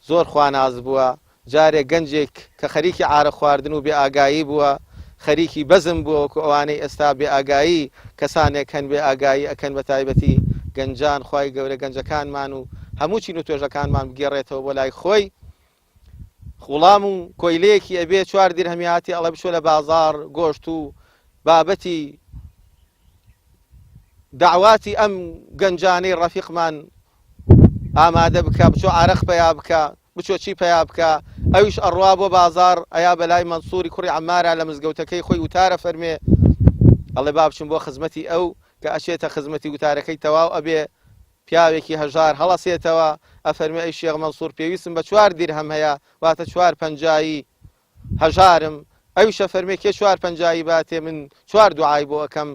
زۆر خواناس بووە جارێک گەنجێک کە خەریکی عارەق خواردن و بێ ئاگایی بووە، خەریکی بەزم بووە وەکو ئەوانەی ئێستا بێ ئاگایی کەسانێک هەن بێ ئاگایی ئەکەن بە تایبەتی گەنجان، خوای گەورە گەنجەکانمان و هەموو چین و توێژەکانمان بگێڕێتەوە بۆ لای خۆی. غوڵام و کۆیلەیەکی ئەبێ چوار دیرهەمی هاتی ئەڵێ بچۆ لە بازاڕ گۆشت و بابەتی دەعواتی ئەم گەنجانەی ڕەفیقمان ئامادە بکە بچۆ عارەق پەیا بکە بچۆ چی پەیا بکە، ئەویش ئەڕوا بۆ بازاڕ، ئەیا بە لای مەنسووری کوڕی عەممارا لە مزگەوتەکەی خۆی وتار ئەفەرموێ، ئەڵێ با بچم بۆ خزمەتی ئەو، کە ئەچێتە خزمەتی وتارەکەی تەواو ئەبێ، پیاوێکی هەژار هەڵەسێتەوە، ئەفەرموێ ئەی شێخ مەنسوور پێویستم بە چوار دیرهەم هەیە، واتە چوار پەنجایی، هەژارم، ئەویش ئەفەرموێ کێ چوار پەنجایی باتێ من چوار دوعای بۆ ئەکەم،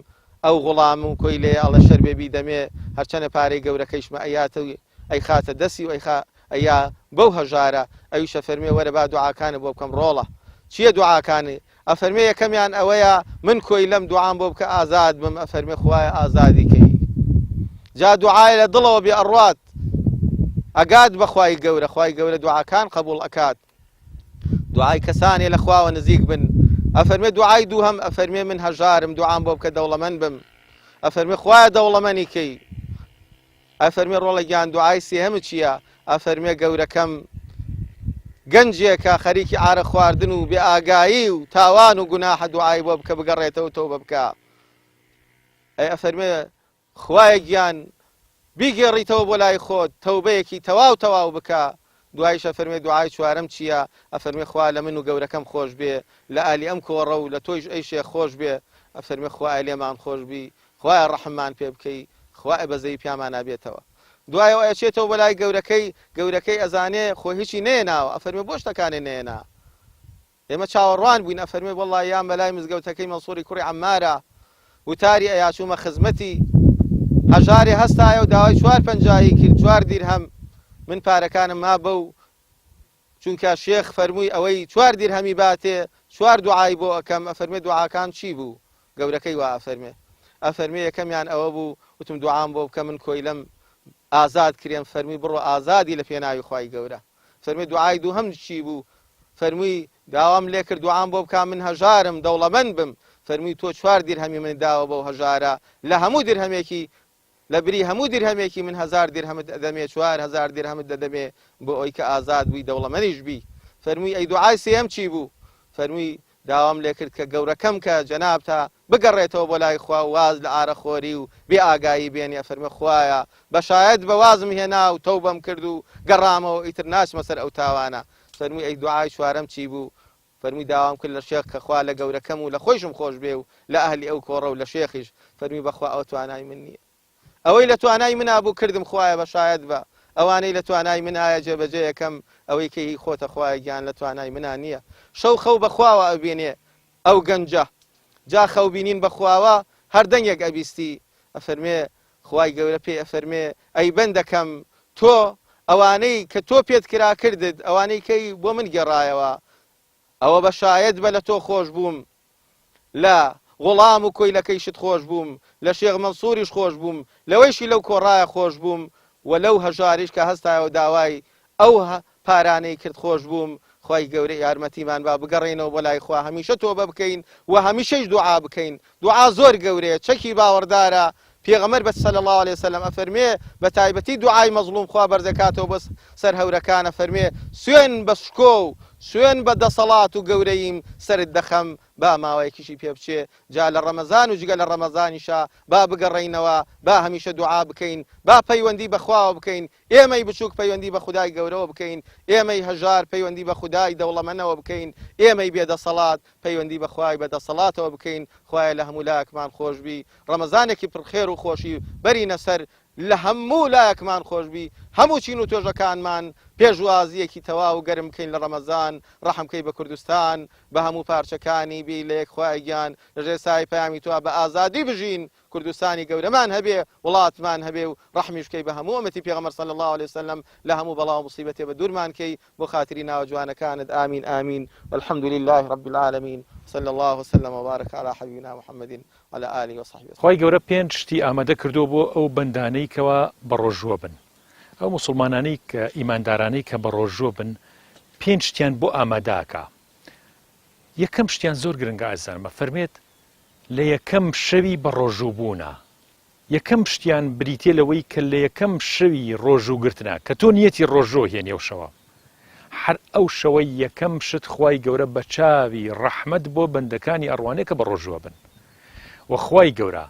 ئەو غوڵام و کۆیلەیە ئەڵێ شەربێ بیدەمێ هەرچەنە پارەی گەورەکەیشمە ئەیاتە و ئەیخاتە دەسی و ئەیخا ئەیا بەو هەژارە، ئەویش ئەفەرموێ وەرە با دوعاکانت بۆ بکەم ڕۆڵە چیە دوعاکانی؟ ئەفەرموێ یەکەمیان ئەوەیە من کۆیلەم دوعام بۆ بکە ئازاد بم، ئەفەرموێ خوایە ئازادی کەی جا دوعای لە دڵەوە بێ ئەڕوات ئەگات بە خوای گەورە، خوای گەورە دوعاکان قبوڵ ئەکات. دوعای کەسانێ لە خواوە نزیک بن ئەفەرمێ دوعای دووهەم ئەفەرمێ من هەژارم دوعام بۆ بکە دەوڵەمەند بم ئەفەرمێ خوایە دەوڵەمەنی کەی ئەفەرمێ ڕۆڵە گیان دوعای سێهەم چییە ئەفەرمێ گەورەکەم گەنجێکە خەریکی عارە خواردن و بێ ئاگایی و تاوان و گوناحە دوعای بۆ بکە بگەڕێتەوە تەوبە بکە ئەی ئەفەرمێ خوایە گیان بیگێڕیتەوە بۆ لای خۆت تەوبەیەکی تەواو تەواو بکە دوایش ئەفەرمێ دوعای چوارەم چیە ئەفەرمێ خوا لە من و گەورەکەم خۆش بێ لە ئالی ئەم کۆڕە و لە تۆیش ئەی شێخ خۆش بێ ئەفەرمێ خوایە لێمان خۆش بی خوایە ڕەحممان پێ بکەی خوایە بەزەیی پیامانا بێتەوە دوایەوە ئەچێتەوە بۆ لای گەورەکەی گەورەکەی ئەزانێ خۆ هیچی نەیەناوە ئەفەرمێ بۆ شتەکانێ نەیەنا ئێمە چاوەڕوان بووین، ئەفەرموێ، وەڵڵا یان بەلای مزگەوتەکەی مەنسووری کوڕی عەممارا. وتاری ئەیا چوومە خزمەتی هەژارێ هەستایە و داوای چوار پەنجاهی کرد چوار دیرهەم من پارەکانم ما بەو چونکە شێخ فەرمووی ئەوەی چوار دیرهەمی باتێ چوار دوعای بۆ ئەکەم ئەفەرمێ دوعاکان چی بوو گەورەکەی وا ئەفەرمێ ئەفەرمێ یەکەمیان ئەوە بوو وتم دوعام بۆ بکە من کۆیلەم ئازاد کرێم فەرمووی بڕۆ ئازادی لە پێناوی خوای گەورە فەرمی دوعای دووهەم چی بوو فەرمووی داوام لێکرد دوعام بۆ بکا من هەژارم دەوڵەمەند بم فەرمووی تۆ چوار دیرهەمی منت داوە بەو هەژارە لە هەموو دیرهەمێکی لە بری هەموو دیرهەمێکی من هەزار دیرهەمت ئەدەمێ 4000 دیرهەمت دەدەمێ بۆ ئەوی کە ئازاد بووی دەوڵەمەنیش بی فەرمووی ئەی دوعای سێیەم چی بوو فەرمووی داوام لێکرد کە گەورەکەم کە جەنابتە بگەڕێتەوە بۆ لای خوا و واز لە ئارەخۆری و بێ ئاگایی بێنی ئەفەرمێ خوایە بەشایەت بە وازم هێنا و تەوبەم کرد و گەڕامەوە ئیتر ناچمە سەر ئەو تاوانە فەرمووی ئەی دوعای چوارەم چی بوو فەرمووی داوام کرد لە شێخ کە خوا لە گەورەکەم و لە خۆیشم خۆش بێ و لە ئەهلی ئەو کۆڕە و لە شێخیش فەرمووی بەخوا ئەوە توانای من نییە ئەوەی لە توانای منا بوو کردم خوایە بە شایەت بە ئەوانەی لە توانای منایە جێبەجێ ئەکەم ئەوەی کە هی خۆتە خوایە گیان لە توانای منا نییە شەو خەو بە خواوە ئەبینێ ئەو گەنجە جا خەو بینین بە خواوە هەر دەنگێک ئەبیستی ئەفەرمێ خوای گەورە پێی ئەفەرمێ ئەی بەندەکەم تۆ ئەوانەی کە تۆ پێت کرا کردت ئەوانەی کەی بۆ من گێڕایەوە ئەوە بە شایەت بە لە تۆ خۆش بووم لە غوڵام و کۆیلەکەیشت خۆش بووم، لە شێخ مەنسووریش خۆش بووم، لەوەیشی لەو کۆڕایە خۆش بووم و لەو هەژاریش کە هەستایەوە داوای ئەو پارانەی کرد خۆش بووم، خوای گەورە یارمەتیمان با بگەڕێینەوە بۆ لای خوا هەمیشە تۆبە بکەین و هەمیشەیش دوعا بکەین، دوعا زۆر گەورەیە چەکی باوەڕدارە، پێغەمبەر بە صلی اللە علیە وسلم ئەفەرموێ بە تایبەتی دوعای مەزڵوم خوا بەرزەکاتەوە بۆ سەر هەورەکان ئەفەرموێ سوێن بە شکۆ و سوێن بە دەسەڵات و گەورەییم سەرت دەخەم با ماوەیەکیشی پێ بچێ جا لە ڕەمەزان و جگە لە ڕەمەزانیشا با بگەڕێینەوە با هەمیشە دوعا بکەین با پەیوەندی بە خواوە بکەین ئێمەی بچوک پەیوەندی بە خودای گەورەوە بکەین ئێمەی هەژار پەیوەندی بە خودای دەوڵەمەنەوە بکەین ئێمەی بێ دەسەڵات پەیوەندی بە خوای بە دەسەڵاتەوە بکەین خوایە لە هەموو لایەکمان خۆشبی ڕەمەزانێکی پڕ خێر و خۆشی بەرینە سەر لە هەموو لایەکمان خۆشبی هەموو چین و توێژەکانمان پێشوازیەکی تەواو گەرم بکەین لە ڕەمەزان ڕەحم کەی بە کوردستان بە هەموو پارچەکانی بی لە یەک خوایە گیان لە ژێر سایەی پەیامی تۆ بە ئازادی بژین کوردستانی گەورەمان هەبێ وڵاتمان هەبێ و ڕەحمیش بکەی بە هەموو ئۆمەتی پێغەمبەر صلی اللە علیە وسلم لە هەموو بەڵا و موسیبەتێ بە دوورمان کەی بۆ خاتری ناوە جوانەکانت آمین آمین والحمد للە رب العالمین وصلی اللە وسلم وبارک علی حبیبنا محمد وعلی آله وصحبه وسلم. خوای گەورە پێنج شتی ئامادە کردووە بۆ ئەو بەندانەی کەوا بەڕۆژووە بن ئەو موسڵمانانەی کە ئیماندارانەی کە بەڕۆژووە بن پێنج شتیان بۆ ئامادە ئەکا یەکەم شتیان زۆر گرنگە ئازیزانم ئەفەرمێت لە یەکەم شەوی بەڕۆژوو بوونە یەکەم شتیان بریتیە لەوەی کە لە یەکەم شەوی ڕۆژوو گرتنە کە تۆ نیەتی ڕۆژوو هێنی ئەو شەوە هەر ئەو شەوەی یەکەم شت خوای گەورە بە چاوی ڕەحمەت بۆ بەندەکانی ئەڕوانێ کە بەڕۆژووە بن وە خوای گەورە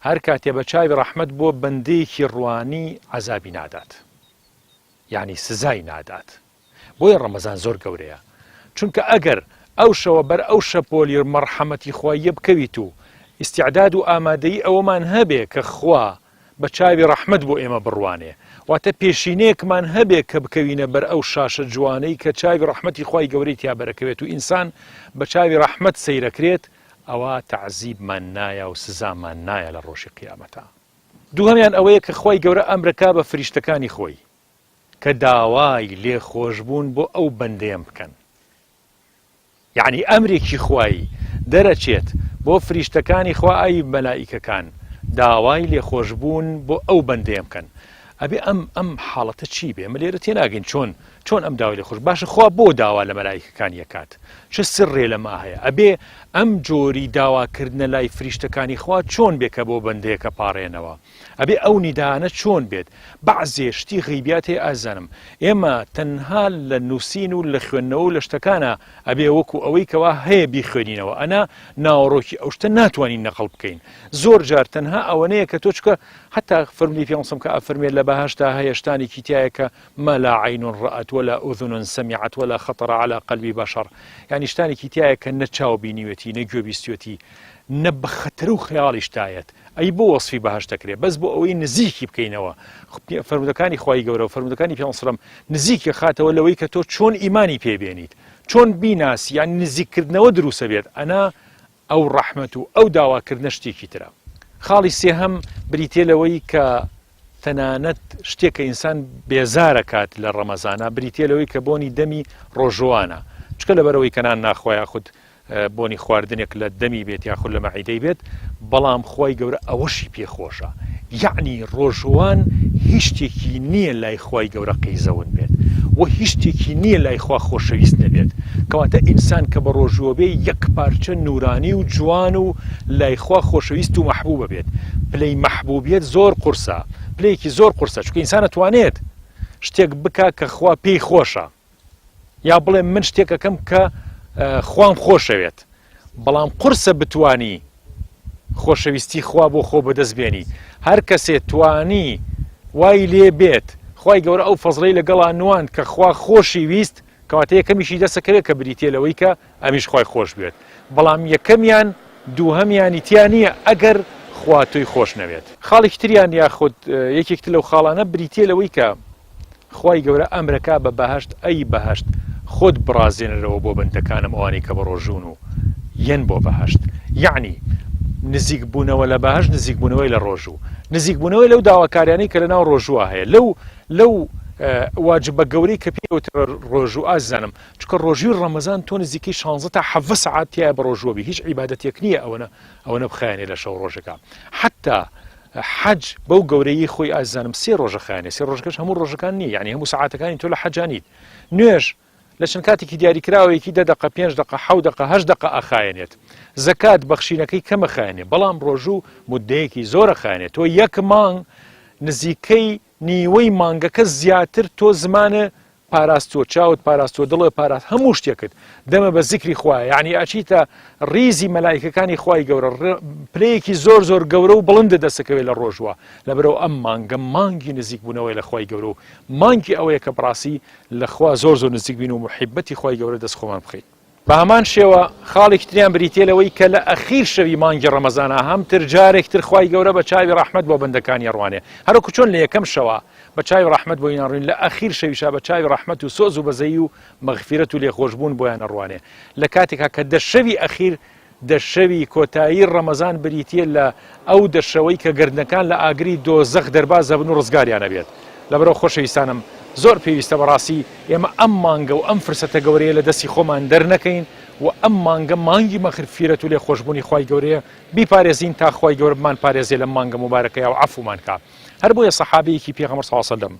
هەر کاتێ بە چاوی ڕەحمەت بۆ بەندەیەکی ڕوانی عەزابی نادات یانی سزای نادات بۆیە ڕەمەزان زۆر گەورەیە چونکە ئەگەر ئەو شەوە بەر ئەو شەپۆلی مەڕحەمەتی خواییە بکەویت و ئیستعداد و ئامادەیی ئەوەمان هەبێ کە خوا بە چاوی ڕەحمەت بۆ ئێمە بڕوانێ واتە پێشینەیەکمان هەبێ کە بکەوینە بەر ئەو شاشە جوانەی کە چاوی ڕەحمەتی خوای گەورەی تیا بەرەکەوێت و ئینسان بە چاوی ڕەحمەت سەیرەکرێت ئەوا تەعزیبمان نایا و سزامان نایا لە ڕۆژی قیامەتا. دووهەمیان ئەوەیە کە خوای گەورە ئەمرەکا بە فریشتەکانی خۆی کە داوای لێخۆشبوون بۆ ئەو بەندەیەم بکەن یەعنی ئەمرێکی خوایی دەرەچێت بۆ فریشتەکانی خوا ئەی مەلائیکەکان داوای لێخۆشبوون بۆ ئەو بەندەیەم بکەن ئەبێ ئەم ئەم حاڵەتە چی بێ ئەمە لێرە تێناگەین چۆن چۆن ئەم داوای لێخۆش باشە خوا بۆ داوا لە مەلائیکەکان یەکات چ سڕێ لەما هەیە ئەبێ ئەم جۆری داواکردنە لای فریشتەکانی خوا چۆن بێ کە بۆ بەندەیەکە پاڕێنەوە ئەبێ ئەو نیدانە چۆن بێت؟ بەعزێ شتی غەیبیات هەیە ئازیزانم ئێمە تەنها لە نوسین و لە خوێندنەوە و لە شتەکانا ئەبێ وەکو ئەوەی کەوا هەیە بیخوێنینەوە ئەنا ناوەڕۆکی ئەو شتە ناتوانین نەقڵ بکەین زۆر جار تەنها ئەوەنەیە کە تۆ چکە حتا فەرموودەی پێغەمبەر کە ئەفەرمێ لە بەهەشتا هەیە شتانێکی تایە کە ما لا عین رأت ولا اذن سمعت ولا خطر على قلب بشر یعنی شتانێکی تایە کە نە چاو بینیوێتی نە گوێ بیستوێتی نە بە خەتەرە و خەیاڵیش تایەت ئەی بۆ وەسفی بەهەشت دەکرێ بەس بۆ ئەوەی نزیکی بکەینەوە فەرموودەکانی خوای گەورە و فەرموودەکانی پێغەمبەر سەلام نزیکی خاتەوە لەوەی کە تۆ چۆن ئیمانی پێ بێنیت چۆن بیناسی یان نزیککردنەوە دروسە بێت ئەنا ئەو ڕەحمەت و ئەو داواکردنە شتێکی ترە. خاڵی سێهەم بریتیە لەوەی کە تەنانەت شتێک کە ئینسان بێزارەکات لە ڕەمەزانا بریتیە لەوەی کە بۆنی دەمی ڕۆژووانە چکە لەبەرەوەی کە نان ناخوا یاخود بۆنی خواردنێک لە دەمی بێت یاخود لە مەعیدەی بێت بەڵام خوای گەورە ئەوەشی پێ خۆشە یەعنی ڕۆژووان هیچ شتێکی نییە لای خوای گەورە قیزەون بێت و هیچ شتێکی نییە لای خوا خۆشەویست نەبێت کەواتە ئینسان کە بە ڕۆژووە بێ یەک پارچە نورانی و جوان و لای خوا خۆشەویست و مەحبوبە بێت پلەی مەحبوبیەت زۆر قورسە پلەیەکی زۆر قورسە چونکە ئینسان ئەتوانێت شتێک بکا کە خوا پێی خۆشە یا بڵێ من شتێک ئەکەم کە خوام خۆشەوێت بەڵام قورسە بتانی خۆشەویستی خوا بۆ خۆ بەدەست بێنی هەر کەسێ توانی وای لێ بێت خوای گەورە ئەو فەزڵەی لەگەڵا نواند کە خوا خۆشی ویست کەواتە یەکەمیشی دەسەکەوێت کە بریتە لەوەی کە ئەمیش خوای خۆش بوێت بەڵام یەکەمیان دووهەمیانی تیا نییە ئەگەر خوا تۆی خۆش نەوێت. خاڵێکی تریان یاخود یەکێک تر لەو خاڵانە بریتیە لەوەی کە خوای گەورە ئەمرەکا بە بەهەشت ئەی بەهەشت خۆت بڕازێنەرەوە بۆ بەندەکانم ئەوانەی کە بەڕۆژوون و یەن بۆ بەهەشت یەعنی نزیک بوونەوە لە بەهەشت نزیک بوونەوەی لە ڕۆژوو نزیک بوونەوەی لەو داواکاریانەی کە لەناو ڕۆژووە هەیە لەو لەو واجبە گەورەی کە پێی وترێ ڕۆژوو ئازیزانم چونکە ڕۆژووی ڕەمەزان تۆ نزیکەی شانزە تا حەڤە سەعات تیایە بە ڕۆژووە بی هیچ عیبادەتێک نییە ئەوەنە ئەوەنە بخایەنێ لە شەو ڕۆژەکە حتا حەج بەو گەورەیی خۆی ئازیزانم سێ ڕۆژە خایەنێ سێ ڕۆژەکەش هەموو ڕۆژەکان نییە یعنی هەموو سەعاتەکانی تۆ لە حەجانیت نوێژ لە چەند کاتێکی دیاریکراوەیەکی دە دەقە پێنج دەقە حەو دەقە هەشت دەقە ئەخایەنێت زەکات بەخشینەکەی کەمە خایەنێ بەڵام ڕۆژوو مدەیەکی زۆرە خایەنێت تۆ یەک مانگ نزیکەی نیوەی مانگەکە زیاتر تۆ زمانە پاراستووە چاوت پاراستووە دڵت پاراست هەموو شتێکت دەمە بە زیکری خوایە یعنی ئەچیتە ڕیزی مەلایکەکانی خوای گەورە پلەیەکی زۆر زۆر گەورە و بڵندە دەسەکەوێت لە ڕۆژوە لەبەرەوە ئەم مانگە مانگی نزیک بوونەوەی لە خوای گەورە و مانگی ئەوەیە کە بەڕاستی لە خوا زۆر زۆر نزیک بین و محیبەتی خوای گەورە دەست خۆمان بخەین. بە هەمان شێوە خاڵێکی تریان بریتیە لەوەی کە لە ئەخیر شەوی مانگی ڕەمەزانا هەم تر جارێک تر خوای گەورە بە چاوی ڕەحمەت بۆ بەندەکانی ئەڕوانێ هەروەکو چۆن لە یەکەم شەوا بە چاوی ڕەحمەت بۆی ناڕوین لە ئەخیر شەویشا بە چاوی ڕەحمەت و سۆز و بەزەیی و مەغفیرەت و لێخۆشبوون بۆیان ئەڕوانێ لە کاتێکا کە دە شەوی ئەخیر دە شەوی کۆتایی ڕەمەزان بریتییە لە ئەو دە شەوەی کە گەردنەکان لە ئاگری دۆزەخ دەرباز دەبن و ڕزگاریان ئەبێت. لەبەرئەوە خۆشەویستانم زۆر پێویستە بەڕاستی ئێمە ئەم مانگە و ئەم فرسەتە گەورەیە لە دەستی خۆمان دەرنەکەین و ئەم مانگە مانگی مەغفیرەت و لێخۆشبوونی خوای گەورەیە بیپارێزین تا خوای گەورە بمانپارێزێ لەم مانگە موبارەکەیا و عەفومان کا. هەر بۆیە سەحابەیەکی پێغەمبەر صلی اللە علیە وسلم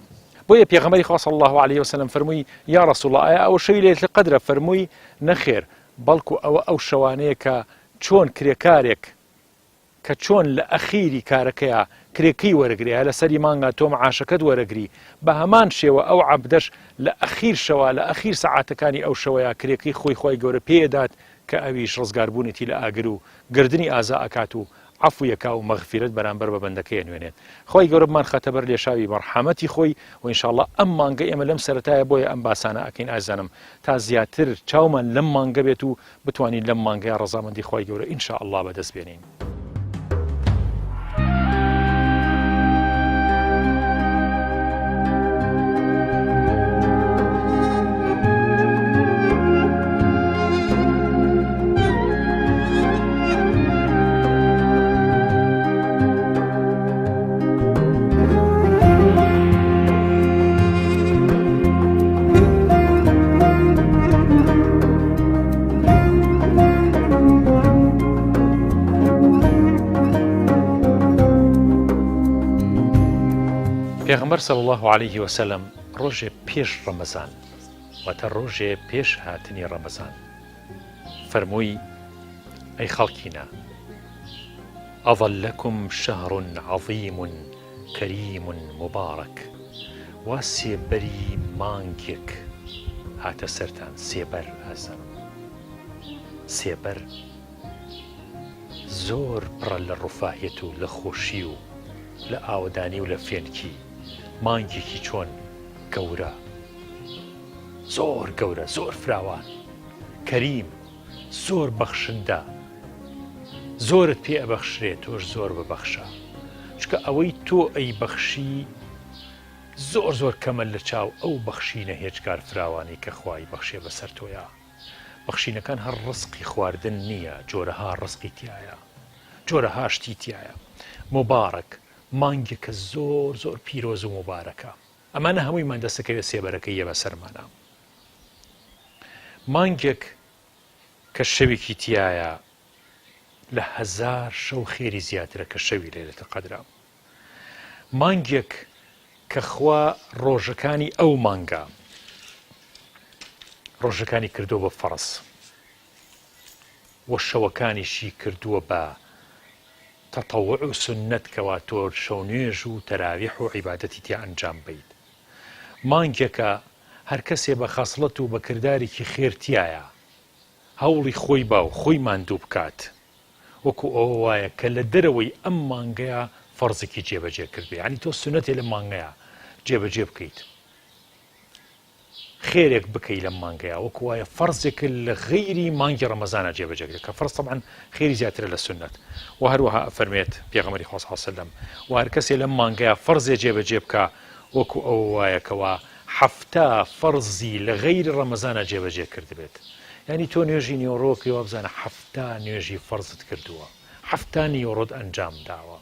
بۆیە پێغەمبەری خوا صلی اللە علیە وسلم فەرمووی یا رسول اللە ئایا ئەوە شەوی لەیلەت القدرە؟ فەرمووی نەخێر بەڵکو ئەوە ئەو شەوانەیە کە چۆن کرێکارێک کە چۆن لە ئەخیری کارەکەیا کرێکەی وەرەگرێ یا لە سەری مانگا تۆ معاشەکەت وەرەگری بە هەمان شێوە ئەو عەبدەش لە ئەخیر شەوا لە ئەخیر سەعاتەکانی ئەو شەوەیا کرێکەی خۆی خوای گەورە پێ ئەدات کە ئەویش ڕزگاربوونێتی لە ئاگر و گەردنی ئازا ئەکات و عەفوی ئەکا و مەغفیرەت بەرامبەر بە بەندەکەی ئەنوێنێت خوای گەورە بمانخاتە بەر لێشاوی مەڕحەمەتی خۆی و ان شاء اللە ئەم مانگە ئێمە لەم سەرەتایە بۆیە ئەم باسانە ئەکەین ئازیزانم تا زیاتر چاومان لەم مانگە بێت و بتوانین لەم مانگەیا ڕەزامەندی خوای گەورە ان شاء اللە بەدەست بێنین. پێغەمبەر صلی اللە علیه وسلم ڕۆژێ پێش ڕەمەزان واتە ڕۆژێ پێش هاتنی ڕەمەزان فەرمووی ئەی خەڵکینە اظلکم شهر عظیم کریم مبارک وا سێبەری مانگێک هاتە سەرتان سێبەر ئازانم سێبەر زۆر پڕە لە ڕفاهیەت و لە خۆشی و لە ئاوەدانی و لە فێنکی مانگێکی چۆن گەورە زۆر گەورە زۆر فراوان کەریم زۆر بەخشندە زۆرت پێ ئەبەخشرێ تۆش زۆر ببەخشە چونکە ئەوەی تۆ ئەیبەخشی زۆر زۆر کەمە لە چاو ئەو بەخشینە هێجگار فراوانەی کە خوا ئەیبەخشێ بەسەر تۆیا بەخشینەکان هەر ڕزقی خواردن نییە جۆرەها ڕزقی تیایە. جۆرەها شتی تیایە. موبارەک، مانگێکە زۆر زۆر پیرۆز و موبارەکە. ئەمانە هەموویمان دەستەکەوێت سێبەرەکەی یە بەسەرمانا. مانگێک کە شەوێکی تیایە لە هەزار شەو خێری زیاترە کە شەوی لەیلەت القەدرە. مانگێک کە خوا ڕۆژەکانی ئەو مانگە ڕۆژەکانی کردووە بە فەڕز و شەوەکانیشی کردووە بە تەتەوع و سوننەت کەوا تۆ شەونوێژ و تەراویح و عیبادەتی تیا ئەنجام بەیت. مانگێکە هەرکەسێ بە خەسڵەت و بە کردارێکی خێر تیایا هەوڵی خۆی با و خۆی ماندوو بکات وەکو ئەوە وایە کە لە دەرەوەی ئەم مانگەیا فەرزێکی جێبەجێ کردبێ یانی تۆ سوننەتێ لەم مانگەیا جێبەجێ بکەیت. خێرێک بکەی لەم مانگەیا وەکو وایە فەرزێکە لە غەیری مانگی ڕەمەزانا جێبەجێ کرێت کە فەرز تەبعەن خێری زیاترە لە سوننەت وە هەروەها ئەفەرمێت پێغەمبەری خوا صلی اللە علیە وسلم وە هەر کەسێ لەم مانگەیا فەرزێ جێبەجێ بکا وەکو ئەوە وایە کەوا 70 فەرزی لە غەیری ڕەمەزانا جێبەجێ کردبێت یعنی تۆ نوێژی نیوەڕۆکەی وابزانە 70 نوێژی فەرزت کردووە 70 نیوەڕۆت ئەنجام داوە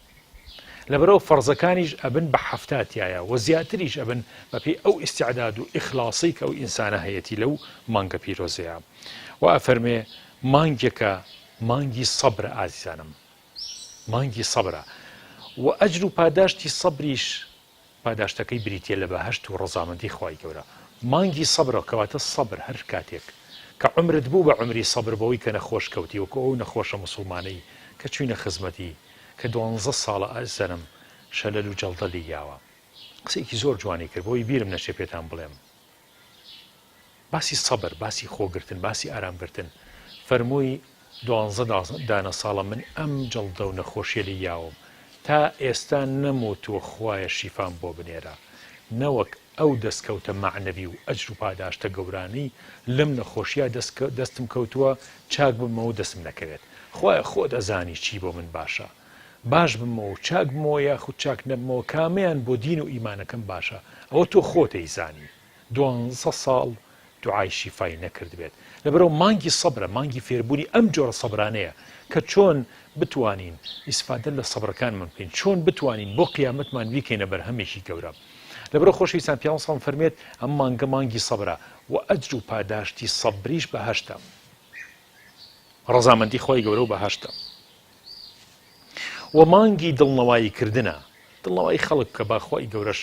لەبەرئەوە فەرزەکانیش ئەبن بە 70 تیایا وە زیاتریش ئەبن بەپێی ئەو ئیستعداد و ئیخلاصەی کە ئەو ئینسانە هەیەتی لەو مانگە پیرۆزەیا وە ئەفەرمێ مانگێکە مانگی سەبرە ئازیزانم مانگی سەبرە وە ئەجر و پاداشتی سەبریش پاداشتەکەی بریتیە لە بەهەشت و ڕەزامەندی خوای گەورە. مانگی سەبرە کەواتە سەبر هەر کاتێک کە عومرت بوو بە عومری سەبر بەوەی کە نەخۆش کەوتی وەکو ئەو نەخۆشە موسوڵمانەی کە چوینە خزمەتی کە دوانزە ساڵە ئەزەنم شەلەل و جەڵدە لێی یاوە قسەیەکی زۆر جوانی کرد بۆی بیرم نەچێ پێتان بڵێم باسی سەبر، باسی خۆگرتن، باسی ئارامگرتن، فەرمووی، دوانزە دانە ساڵە من ئەم جەڵدە و نەخۆشیە لێی یاوم، تا ئێستا نەموتووە خوایە شیفام بۆ بنێرە، نەوەک ئەو دەستکەوتە مەعنەوی و ئەجر و پاداشتە گەورانەی لەم نەخۆشیە دەستم کەوتووە چاک ببمەوە و دەستم نەکەوێت. خوایە خۆت ئەزانی چی بۆ من باشە، باش بمەوە و چاک بمەوە یاخود چاک نەبمەوە کامەیان بۆ دین و ئیمانەکەم باشە، ئەوە تۆ خۆت ئەیزانی. دوانزە ساڵ دوعای شیفای نەکردبێت لەبەرئەوە مانگی سەبرە مانگی فێربوونی ئەم جۆرە سەبرانەیە کە چۆن بتوانین ئیسفادە لە سەبرەکانمان بکەین چۆن بتوانین بۆ قیامەتمان بیکەینە بەرهەمێکی گەورە لەبەرئەوە خۆشەویستان پیامبەر صلی فەرمێت ئەم مانگە مانگی سەبرە و ئەجر و پاداشتی سەبریش بەهەشتە ڕەزامەندی خوای گەورە و بەهەشتە و مانگی دڵنەوایی کردنە دڵنەوایی خەڵک بکە با خوای گەورەش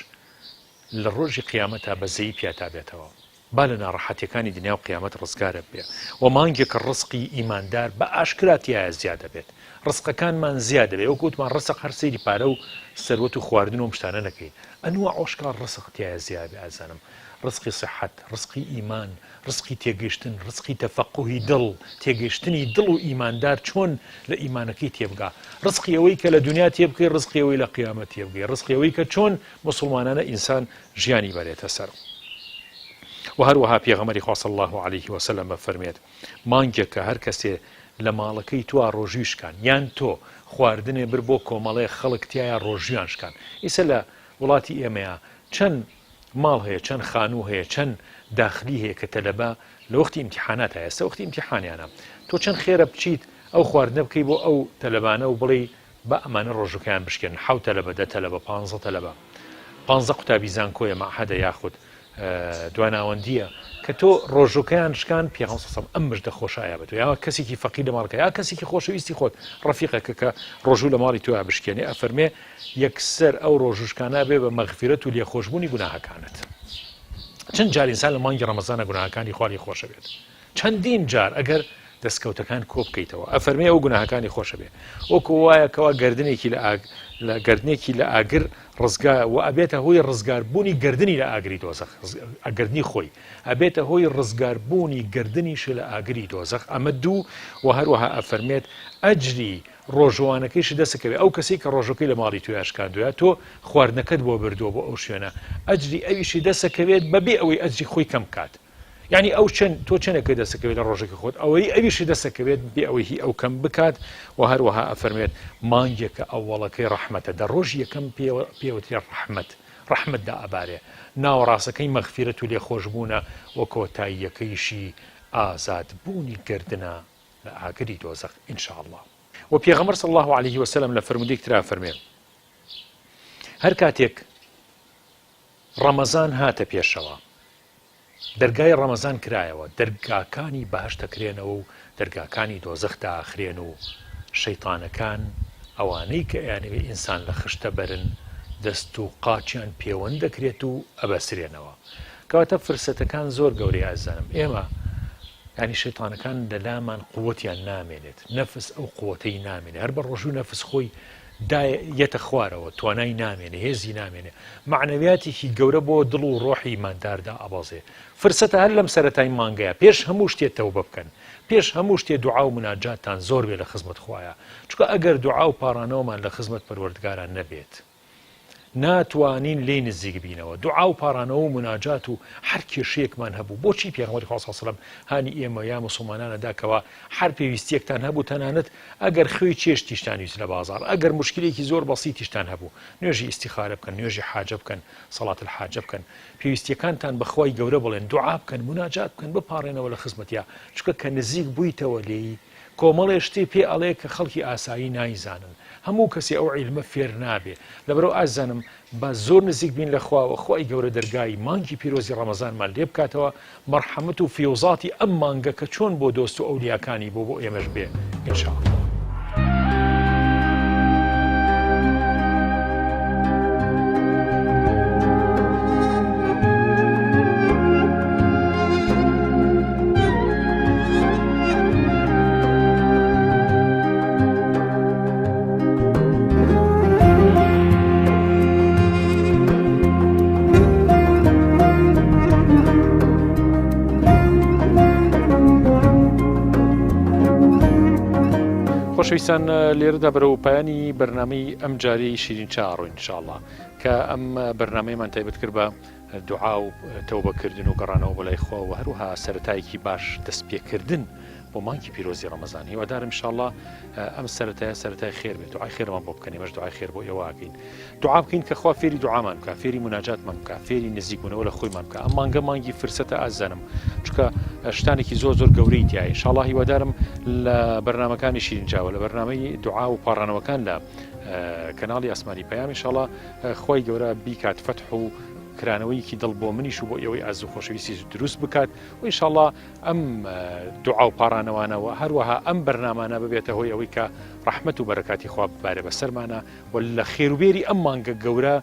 لە ڕۆژی قیامەتا بەزەیی پیاتا بێتەوە با لە ناڕەحەتیەکانی دنیا و قیامەت ڕزگارت بێ وە مانگێکە ڕزقی ئیماندار بە ئاشکرا تیایا زیاد دەبێت ڕزقەکانمان زیاد دەبێت وەکو وتمان ڕزق هەر سەیری پارە و سەروەت و خواردن و ئەم شتانە نەکەین ئەنوا ئۆشکار ڕزق تیایا زیاد بێ ئازیزانم ڕزقی سیحەت ڕزقی ئیمان ڕزقی تێگەیشتن، ڕزقی تەفەقوهی دڵ، تێگەیشتنی دڵ و ئیماندار چۆن لە ئیمانەکەی تێبگا، ڕزقی ئەوەی کە لە دونیا تێبگەی، ڕزقی ئەوەی لە قیامەت تێبگەی، ڕزقی ئەوەی کە چۆن موسڵمانانە ئینسان ژیانی بەرێتە سەر. وە هەروەها پێغەمبەری خوا صلی اللە علیه وسلم ئەفەرموێت، مانگێکە هەر کەسێ لە ماڵەکەی تۆا ڕۆژوی شکان، یان تۆ خواردنێ بر بۆ کۆمەڵێ خەڵک تیایا ڕۆژویان شکان، ئیسە لە وڵاتی ئێمەیا چەند ماڵ هەیە چەند خانوو هەیە چەند داخلی هەیە کە تەلەبە لە وەختی ئیمتیحاناتا ئێستا وەختی ئیمتیحانیانە تۆ چەند خێرە بچیت ئەو خواردنە بکەی بۆ ئەو تەلەبانە و بڵێی با ئەمانە ڕۆژەکەیان بشکێنن حەوت تەلەبە دە تەلەبە پانزە تەلەبە پانزە قوتابی زانکۆیە مەعهەدە یاخود دواناوەندیە کە تۆ ڕۆژەکەیان شکان پێغەمبەر صلی ئەم مژدە خۆشە ئایا بە تۆ یا کەسێکی فەقیر لە ماڵەکە یا کەسێکی خۆشەویستی خۆت ڕەفیقەکە کە ڕۆژوو لە ماڵی تۆیا بشکێنێ ئەفەرمێ یەکسەر ئەو ڕۆژووشکانە بێ بە مەغفیرەت و لێخۆشبوونی گوناهەکانت. چەند جار ئینسان لە مانگی ڕەمەزانە گوناهەکانی خوا لێ خۆشەبێت چەندین جار ئەگەر دەستکەوتەکان کۆ بکەیتەوە ئەفەرمێ ئەو گوناهەکانی خۆشەبێ وەکو وایە کەوا گردنێکی لە ئاگ لە گردنێکی لە ئاگر ڕزگا و ئەبێتە هۆی ڕزگاربوونی گردنی لە ئاگری دۆزەخ گردنی خۆی ئەبێتە هۆی ڕزگاربوونی گردنیش لە ئاگری دۆزەخ ئەمە دوو و هەروەها ئەفەرمێت ئەجری ڕۆژووانەکەیشت دەست ئەکەوێ ئەو کەسەی کە ڕۆژووەکەی لە ماڵی تۆیا شکاندووە تۆ خواردنەکەت بۆ بردووە بۆ ئەو شوێنە ئەجری ئەویشی دەست ئەکەوێت بەبێ ئەوەی ئەجری خۆی کەم بکات یعنی ئەو چەند تۆ چەندێکە دەست ئەکەوێت لە ڕۆژەکە خۆت ئەوەی ئەویشی دەست ئەکەوێت بێ ئەوەی هی ئەو کەم بکات و هەروەها ئەفەرمێت مانگێکە ئەوەڵەکەی ڕەحمەتە دە ڕۆژی یەکەم پێوترێ ڕەحمەت ڕەحمەت دائەبارێ ناوەڕاستەکەی مەغفیرەت و لێخۆشبوونە و کۆتاییەکەیشی ئازادبوونی گەردنە لە ئاگری دۆزەخ ان شاء اللە. وە پێغەمبەر صلی اللە علیه وسلم لە فەرموودەیەک ترا فەرمێ هەر کاتێک ڕەمەزان هاتە پێشەوە دەرگای ڕەمەزان کرایەوە دەرگاکانی بەهەشت دەکرێنەوە و دەرگاکانی دۆزەخ داخرێن و شەیتانەکان ئەوانەی کە ئەیانەوێ ئینسان لە خشتە بەرن دەست و قاچیان پێوەند دەکرێت و ئەبەسرێنەوە کەواتە فرسەتەکان زۆر گەورەیە ئازیزانم ئێمە یانی شەیتانەکان لەلامان قوتیان نامێنێت نەفس ئەو قوتەی نامێنێ هەر بە ڕۆژوو نەفس خۆی یەتە خوارەوە توانای نامێنێ هێزی نامێنێ معنەویاتێکی گەورە بۆ دڵ و ڕۆحی ئیمانداردا ئەبەزێ فرسەتە هەر لەم سەرەتای مانگەیە پێش هەموو شتێ تەوبە بکەن پێش هەموو شتێ دوعا و مناجاتتان زۆر بێ لە خزمەت خوایە چونکە ئەگەر دوعا و پاڕانەوەمان لە خزمەت پەروەردگارا نەبێت ناتوانین لێی نزیک بینەوە، دوعا و پاڕانەوە و موناجات و هەر کێشەیەکمان هەبوو، بۆچی پێغەمبەری خوا صلی اللە علیە و سلم هانی ئێمە یا موسڵمانان ئەدا کەوا هەر پێویستیەکتان هەبوو تەنانەت ئەگەر خوێی چێشتیشتان ویست لە بازاڕ ئەگەر موشکیلێکی زۆر بەسیتیشتان هەبوو نوێژی ئیستیخارە بکەن نوێژی حاجە بکەن صلاة الحاجە بکەن پێویستیەکانتان بە خوای گەورە بڵێن دوعا بکەن موناجات بکەن بپاڕێنەوە لە خزمەتیا چونکە کە نزیک بوویتەوە لێی کۆمەڵێ شتی پێ ئەڵێ کە خەڵکی ئاسایی نایزانن هەموو کەسێ ئەو عیلمە فێر نابێ لەبەرئەوە ئازیزانم با زۆر نزیک بین لە خواوە خوای گەورە دەرگای مانگی پیرۆزی ڕەمەزانمان لێ بکاتەوە مەڕحەمەت و فیوزاتی ئەم مانگە کە چۆن بۆ دۆست و ئەولیاکانی بۆ بۆ ئێمەش بێ ان شاء اللە. خۆشەویستان لێرەدا بەرەو پایانی بەرنامەی ئەم جارەی شیرین چا ئەڕۆین ان شاء اللە کە ئەم بەرنامەیەمان تایبەت کرد بە دوعا و تەوبەکردن و گەڕانەوە بۆ لای خوا و هەروەها سەرەتایەکی باش دەستپێکردن بۆ مانگی پیرۆزی ڕەمەزان هیوادارم ان شاء اللە ئەم سەرەتایە سەرەتای خێر بێت دوعای خێرمان بۆ بکەن ئێمەش دوعای خێر بۆ ئێوە ئەکەین دوعا بکەین کە خوا فێری دوعامان بکە فێری مناجاتمان بکە فێری نزیکبوونەوە لە خۆیمان بکە ئەم مانگە مانگی فرسەتە ئازانم چونکە شتانێکی زۆر زۆر گەورەی تایە ان شاء اللە هیوادارم لە بەرنامەکانی شیرین چاوە لە بەرنامەی دوعا و پاڕانەوەکان لە کەناڵی ئاسمانی پەیام ان شاء اللە خوای گەورە بیکات فەتح و کرانەوەیەکی دڵ بۆ منیش و بۆ ئێوەی ئازیز و خۆشەویستی دروست بکات و ان شاء اللە ئەم دوعا و پاڕانەوانە و هەروەها ئەم بەرنامانە ببێتە هۆی ئەوەی کە ڕەحمەت و بەرەکاتی خوا ببارێ بەسەرمانە و لە خێروبێری ئەم مانگە گەورە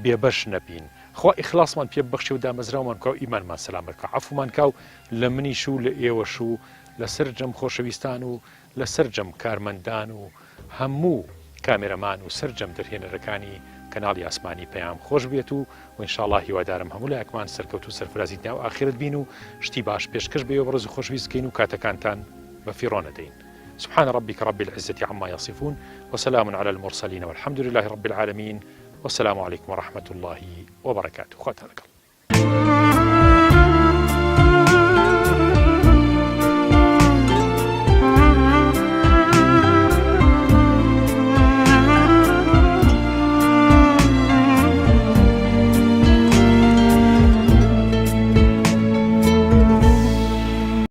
بێبەش نەبین خوا ئیخلاسمان پێ ببەخشێ و دامەزراومان بکا و ئیمانمان سەلامەت بکا عەفومان کا و لە منیش و لە ئێوەش و لە سەرجەم خۆشەویستان و لە سەرجەم کارمەندان و هەموو کامێرەمان و سەرجەم دەرهێنەرەکانی کەناڵی ئاسمانی پەیام خۆش بێت و و ان شاءاللە هیوادارم هەموو لایەکمان سەرکەوتوو سەرفرازی دنیا و ئاخیرەت بین و شتی باش پێشکەش بە ئێوە بەڕێز و خۆشەویست بکەین و کاتەکانتان بە فیڕۆ نەدەین سبحان ربک رب العزة عما یصفون وسلام علی المرسلین والحمد لله رب العالمین والسلام علیکم ورحمة اللە وبرکاته خواتان لەگەڵ.